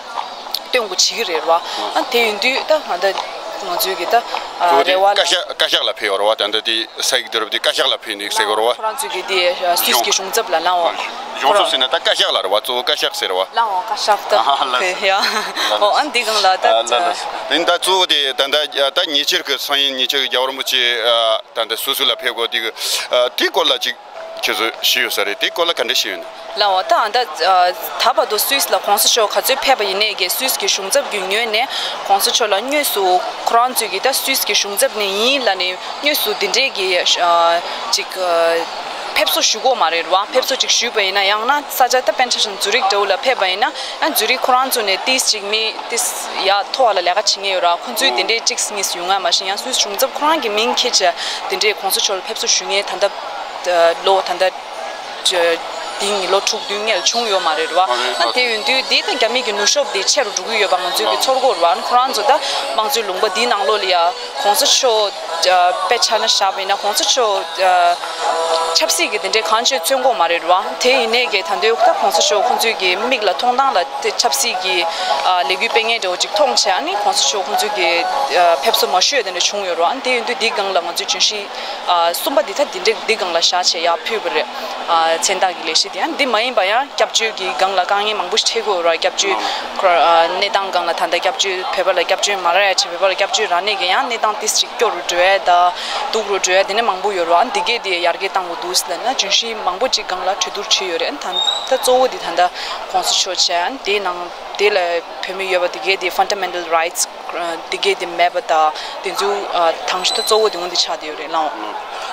སྟོན་དགོས་བྱེད་ཀྱི་རེད་ར། ཨ་དེ་ཡིན་དུས་ད་ང་ད་ང་ཚོའི་གི་ད་ཨ་གཙོ་བོ་དེ་རེ་བ་བཀའ་ཤག་བཀའ་ཤག་ལ་ཕེབས་ཡོད་རེད་བ། ད་ལྟ་དེ་ས་ཡིག་བསྡུ་རུབ་དེ་བཀའ་ཤག་ལ་ཕེབས་ནས་ཟེར་གི་རེད་བ། ཁོ་རང་ཚོའི་གི་དེ་སུད་སི་གི་གཞུང་ཚབ་ལ་ལངས་འོ། གཞུང་ཚབ་ཟེར་ན་ད་བཀའ་ཤག་ལ་རེད་བ། གཙོ་བོ་བཀའ་ཤག་ཟེར་རེད་བ། ལངས་འོ། བཀའ་ཤག་ད་ཨ་ལ་ཕེབས་ཡ། ཨོ་ཨ་འདི་སྒང་ལ་ད། ཨ་ལ་ལ། དེ་ད་གཙོ་བོ་དེ་ད་ད་ད་ཉེ་ཆར་གི་སང་ཉིན་ཉེ་ཆར་གི་རྒྱལ་བ་རིན་པོ་ཆེ་ཨ་ད་ད་སུད་སི་ལ་ཕེབས་དགོས་དེ་གི་ཨ་དེའི་སྐོར་ལ་ཅིག་ཁྱེད་ཚོ་ཞུས་ཡོད་ས་རེད། དེའི་སྐོར་ལ་ག་འདྲ་ཞུས་ཡོད་ན། ལའོ། ད་ཨ་ད་ཨ་ད་བར་དུ་སུད་སི་ལ་གོང་ས་མཆོག་ག་ཚོད་ཕེབས་པ་ཡིན་ནའི་གི་སུད་སི་གི་གཞུང་ཚབ་ཀྱི་ངོས་ནས་གོང་ས་མཆོག་ལ་དངོས་སུ་ཁོ་རང་ཚོས་ཀྱི་ད་སུད་སི་གི་གཞུང་ཚབ་ནས་ཡིན་ལབ་ནས་དངོས་སུ་འདི་འདྲའི་གི་ཨ་ཅིག་ཨ་ཕེབས་བསུ་ཞུ་གི་ཡོད་མ་རེད་ར། ཕེབས་བསུ་ཅིག་ཞུས་པ་ཡིན་ན། ཡང་ན་ས་ཆ་ད་དཔེར་ན་ཆ་བཞག་ན་ཛུ་རིག་འདྲ་བོ་ལ་ཕེབས་པ་ཡིན་ན། ཨ་ཛུ་རིག་ཁོ་རང་ཚོ་ནས་ཏིས་ཅིག་མི་ཏིས་ཡ་མཐོ་བ་ལ་ལས་ཀ་བྱེད་མཁན་ཡོད་ར། ཁོང་ཚོས་དེ་འདྲའི་གཅིག་གཉིས་ཡོང་ང་མ་གཞི་ཡང་སུད་སི་གཞུང་ཚབ་ཁོ་རང་གི་མིང་འཁྱེར་བྱས་དེ་འདྲའི་གོང་ས་མཆོག་ལ་ཕེབས་བསུ་ཞུ་མཁན་ད་ལྟ་ལོ་ད་ལྟ། དེང་ལོ་དྲུག་བདུན་སྔོན་ལ་བྱུང་ཡོད་མ་རེད་ར། ཨ་དེ་ཡིན་དུས་དེ་ད་རྒྱ་མི་གི་ནུབ་ཕྱོགས་དེ་ཆེ་རུ་འགྲོ་གི་ཡོད་པ་ང་ཚོའི་གི་ཚོར་གྱི་ཡོད་རེད་བ། ཨ་ཁོ་རང་ཚོ་ད་དམངས་གཙོའི་ལུང་པ་འདིའི་ནང་ལོགས་ལ་ཡ་གོང་ས་མཆོག་དཔེ་ཆ་ནས་བཞག་པ་ཡིན་ན་གོང་ས་མཆོག་ཆབ་སྲིད་ཀྱི་དེ་འདྲའི་གང་བྱས་མཚོན་གྱི་ཡོད་མ་རེད་ར། དེ་ཡིན་ནའི་གི་ད་དུང་ད་གོང་ས་མཆོག་ཁོང་ཚོའི་གི་མིག་ལ་མཐོང་སྟངས་ལ་དེ་ཆབ་སྲིད་ཀྱི་ལས་འགུལ་སྤེལ་མཁན་འདྲ་བོ་ཅིག་མཐོང་བྱས། ཨ་ནི་གོང་ས་མཆོག་ཁོང་ཚོའི་གི་ཕེབས་བསུ་མ་ཞུས་དེ་འདྲ་བྱུང་ཡོད་ར། ཨ་དེ་ཡིན་དུས་འདིའི་སྒང་ལ་ང་ཚོས་བརྗོད་གཞི། ཨ་གསུམ་པ་འདི་ད་འདི་འདྲ་འདི་སྒང་ལ་བཞག་བྱས་ཡར་ཕུལ་བ་རེད། ཨ་མཚན་རྟགས་ཀྱི་ལས་གཞི་འདི། ཨ་འདི་མ་ཡིན་པ་ཡང་སྐྱབས་བཅོལ་གྱི་སྒང་ལ་དཀའ་ངལ་མང་པོ་ཞིག་འཕྲད་ཀྱི་ཡོད་རེད། སྐྱབས་བཅོལ་ཁོ་ར་ཨ་གནས་སྟངས་སྒང་ལ་ད་ལྟ་སྐྱབས་བཅོལ་བོད་པ་ལ་སྐྱབས་བཅོལ་མ་རག་ཡ་བྱས། བོད་པ་ལ་སྐྱབས་བཅོལ་རག་ནས་ཀྱི་ཡང་གནས་སྟངས་ཏིས་ཅིག་སྐྱོ་རུ་འགྲོ་ཡ་ད་སྡུག་རུ་འགྲོ་ཡ་དེ་ནས་མང་པོ་ཡོད་རེད། ཨ་འདི་གས་དེ་ཡར་རྒྱས་བཏང་དགོས་འདུག་ཟེར་ན་བརྗོད་གཞི་མང་པོ་ཅིག་སྒང་ལ་གྲོས་བསྡུར་བྱས་ཡོད་རེད། ཨ་ད་ད་གཙོ་བོ་འདི་ད་ལྟ་གོང་ས་མཆོག་བྱས། ཨ་དེའི་ནང་དེ་ལ་བོད་མི་ཡོད་པ་དེ་གས་དེ་ཕན་ཌ་མེན་ཊལ་རའིཊ་སི་དེ་གས་དེ་མེད་པ་དང་དེ་ཚོ་ཨ་དང་ཤོས་ད་གཙོ་བོ་དེ་འོ་འདི་ཆགས་བསྡད་ཡོད་རེད། ལགས་འོ།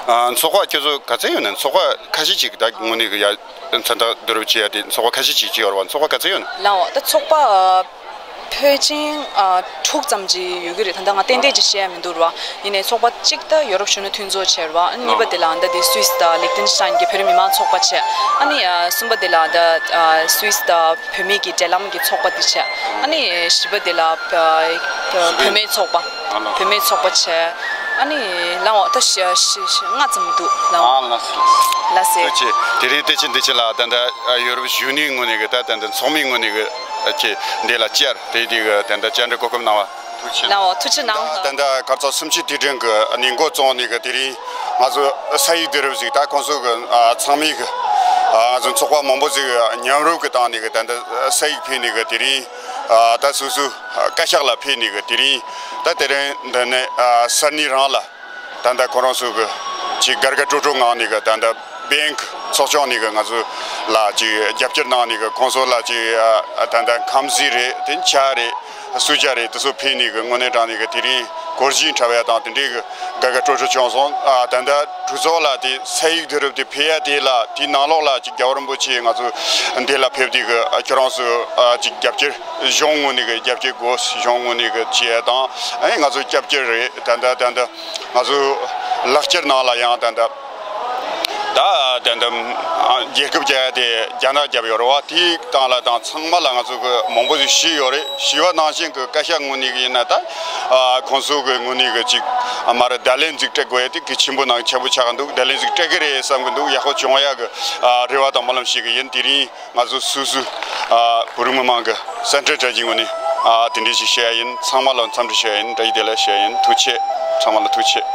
ཨ་ཚོགས་པ་ཁྱོད་ཚོ་ག་ཚད་ཡོད་ན། ཚོགས་པ་ཁ་ཤས་ཅིག་ད་དངོས་གནས་ཀྱི་ཡ་མཚན་རྟགས་བསྡུ་རུབ་བྱེད་ཡ་དེ་ཚོགས་པ་ཁ་ཤས་ཅིག་ཅིག་ཡོད་རེད་བ། ཚོགས་པ་ག་ཚད་ཡོད་ན། ལགས་འོ། ད་ཚོགས་པ་ཨ་ཕལ་ཆེར་ཨ་དྲུག་ཙམ་ཅིག་ཡོད་ཀྱི་རེད། ད་ལྟ་ང་ཏན་ཏན་ཅིག་བཤད་ཡ་མི་འདུག་ར། ཡིན་ནའི་ཚོགས་པ་གཅིག་ད་ཡོ་རོབ་གཞོན་ནུ་མཐུན་ཚོགས་བྱས་རེད་བ། ཨ་གཉིས་པ་དེ་ལ་ད་དེ་སུད་སི་དང་ལིག་ཏེན་ཤི་ཏན་གྱི་བོད་རིགས་མི་མང་ཚོགས་པ་བྱས། ཨ་ནི་ཨ་གསུམ་པ་དེ་ལ་ད་ཨ་སུད་སི་དང་བོད་མི་གི་འབྲེལ་ལམ་གྱི་ཚོགས་པ་དེ་བྱས། ཨ་ནི་བཞི་པ་དེ་ལ་ཨ་བོད་མིའི་ཚོགས་པ། ཨ་ལ། བོད་མིའི་ཚོགས་པ་བྱས། ཨ་ནི་ལགས་འོ། ད་ཞེ་ཞེ་ཞེ་ལྔ་ཙམ་འདུག་ལགས་འོ། ཨ་ལ་སི། ལགས་སི། ཐུགས་རྗེ་ཆེ། དེ་རིང་བསྟན་ཆེན་བདེ་ཆེན་ལགས་ད་ལྟ་ཡོ་རོབ་གཞོན་ནུའི་ངོས་ནས་གི་ད་ད་ལྟ་ཚོགས་མིའི་ངོས་ནས་གི་ཨ་ཁྱེད་འདི་ལ་བཅར་དེ་དེ་གི་ད་ལྟ་བཅར་འདྲི་གོ་སྐབས་གནང་བ་ཐུགས་རྗེ་ཆེ། ལགས་འོ། ཐུགས་རྗེ་གནང་། ད་ད་ལྟ་གར་སོགས་སུམ་ཅུ་དུས་དྲན་གི་ཉིན་འགོ་བཙུགས་ནས་གི་དེ་རིང་ང་ཚོ་ས་ཡིག་བསྡུ་རུབ་ཟིག་ད་ཁོང་ཚོ་གི་ཨ་ཚང་མས་གི་ཨ་ང་ཚོ་ཚོགས་པ་མང་པོ་ཟིག་མཉམ་རུབ་གི་བཏང་ནས་གི་ད་ལྟ་ས་ཡིག་ཕུལ་ནས་གི་དེ་རིང་ཨ་ད་སོ་སོའི་བཀའ་ཤག་ལ་ཕུལ་ནས་གི་དེ་རིང་ད་དེ་རིང་འདི་ནས་ཨ་ས་གནས་རང་ལ་ད་ལྟ་ཁོ་རང་ཚོ་གི་ཅིག་དགའ་དགའ་སྤྲོ་སྤྲོ་ངང་ནས་གི་ད་ལྟ་བེང་གི་ཚོགས་ཆུང་ནས་གི་ང་ཚོ་ལ་ཅིག་རྒྱབ་སྐྱོར་གནང་ནས་གི་ཁོང་ཚོ་ལ་ཅིག་ཨ་ད་ལྟ་ཁམ་ཟས་རེད། དེ་ཇ་རེད། གསོལ་ཇ་རེད། དེ་ཚོ་ཕུལ་ནས་གི་དངོས་གནས་དྲང་ནས་གི་དེ་རིང་གོ་གཞས་འཁྲབ་ཡ་དང་དེ་འདྲའི་གི་དགའ་དགའ་སྤྲོ་སྤྲོ་བྱུང་སོང་། ཨ་ད་ལྟ་གྲོས་ཚོགས་ལ་དེ་ས་ཡིག་བསྡུ་རུབ་དེ་ཕུལ་ཡ་དེ་ལ་དེའི་ནང་ལོགས་ལ་ཅིག་རྒྱལ་བ་རིན་པོ་ཆེ་ང་ཚོ་འདི་ལ་ཕེབས་དུས་གི་ཨ་ཁྱོད་རང་ཚོ་ཨ་ཅིག་རྒྱབ་སྐྱོར་གཞུང་ངོས་ནས་གི་རྒྱབ་སྐྱོར་དགོས། གཞུང་ངོས་ནས་གི་བྱས་དང་། ཨ་ནི་ང་ཚོ་རྒྱབ་སྐྱོར་རེད། ད་ལྟ་ད་ལྟ་ང་ཚོ་ལག་ཁྱེར་ནང་ལ་ཡང་ད་ལྟ་ད་ད་ལྟ་རྒྱལ་ཁབ་རྒྱག་ཡ་དེ་རྒྱ་ནག་རྒྱབ་ཡོད་རེད་བ། དེའི་སྟེང་ལ་དང་ཚང་མ་ལ་ང་ཚོ་གི་མང་པོ་ཞིག་ཞུས་ཡོད་རེད། ཞུས་པ་ནང་བཞིན་གི་བཀའ་ཤག་ངོས་ནས་གི་ཡིན་ན་ད་ཨ་ཁོང་ཚོ་གི་ངོས་ནས་གི་ཅིག་ཨ་མ་རེད། བརྡ་ལན་ཅིག་སྤྲད་དགོས་ཡ་དེ་གལ་ཆེན་པོ་ནང་ཆེན་པོ་ཆགས་འདུག་བརྡ་ལན་ཅིག་སྤྲད་གི་རེད་བསམ་གི་འདུག་ཡག་པོ་བྱུང་ཡ་གི་ཨ་རེ་བ་དང་སྨོན་ལམ་ཞིག་གི་ཡིན། དེ་རིང་ང་ཚོ་སུད་སི་ཨ་བོད་རིགས་མི་མང་གི་སེན་ཊར་གྲ་རྒྱས་ངོས་ནས་ཨ་དེ་འདྲ་ཞིག་བཤད་ཡ་ཡིན། ཚང་མ་ལ་འཚམས་འདྲི་ཞུ་ཡ་ཡིན། བཀྲ་ཤིས་བདེ་ལེགས་ཞུ་ཡ་ཡིན། ཐུགས་རྗེ་ཆེ། ཚང་མ་ལ་ཐུགས་རྗེ་ཆེ།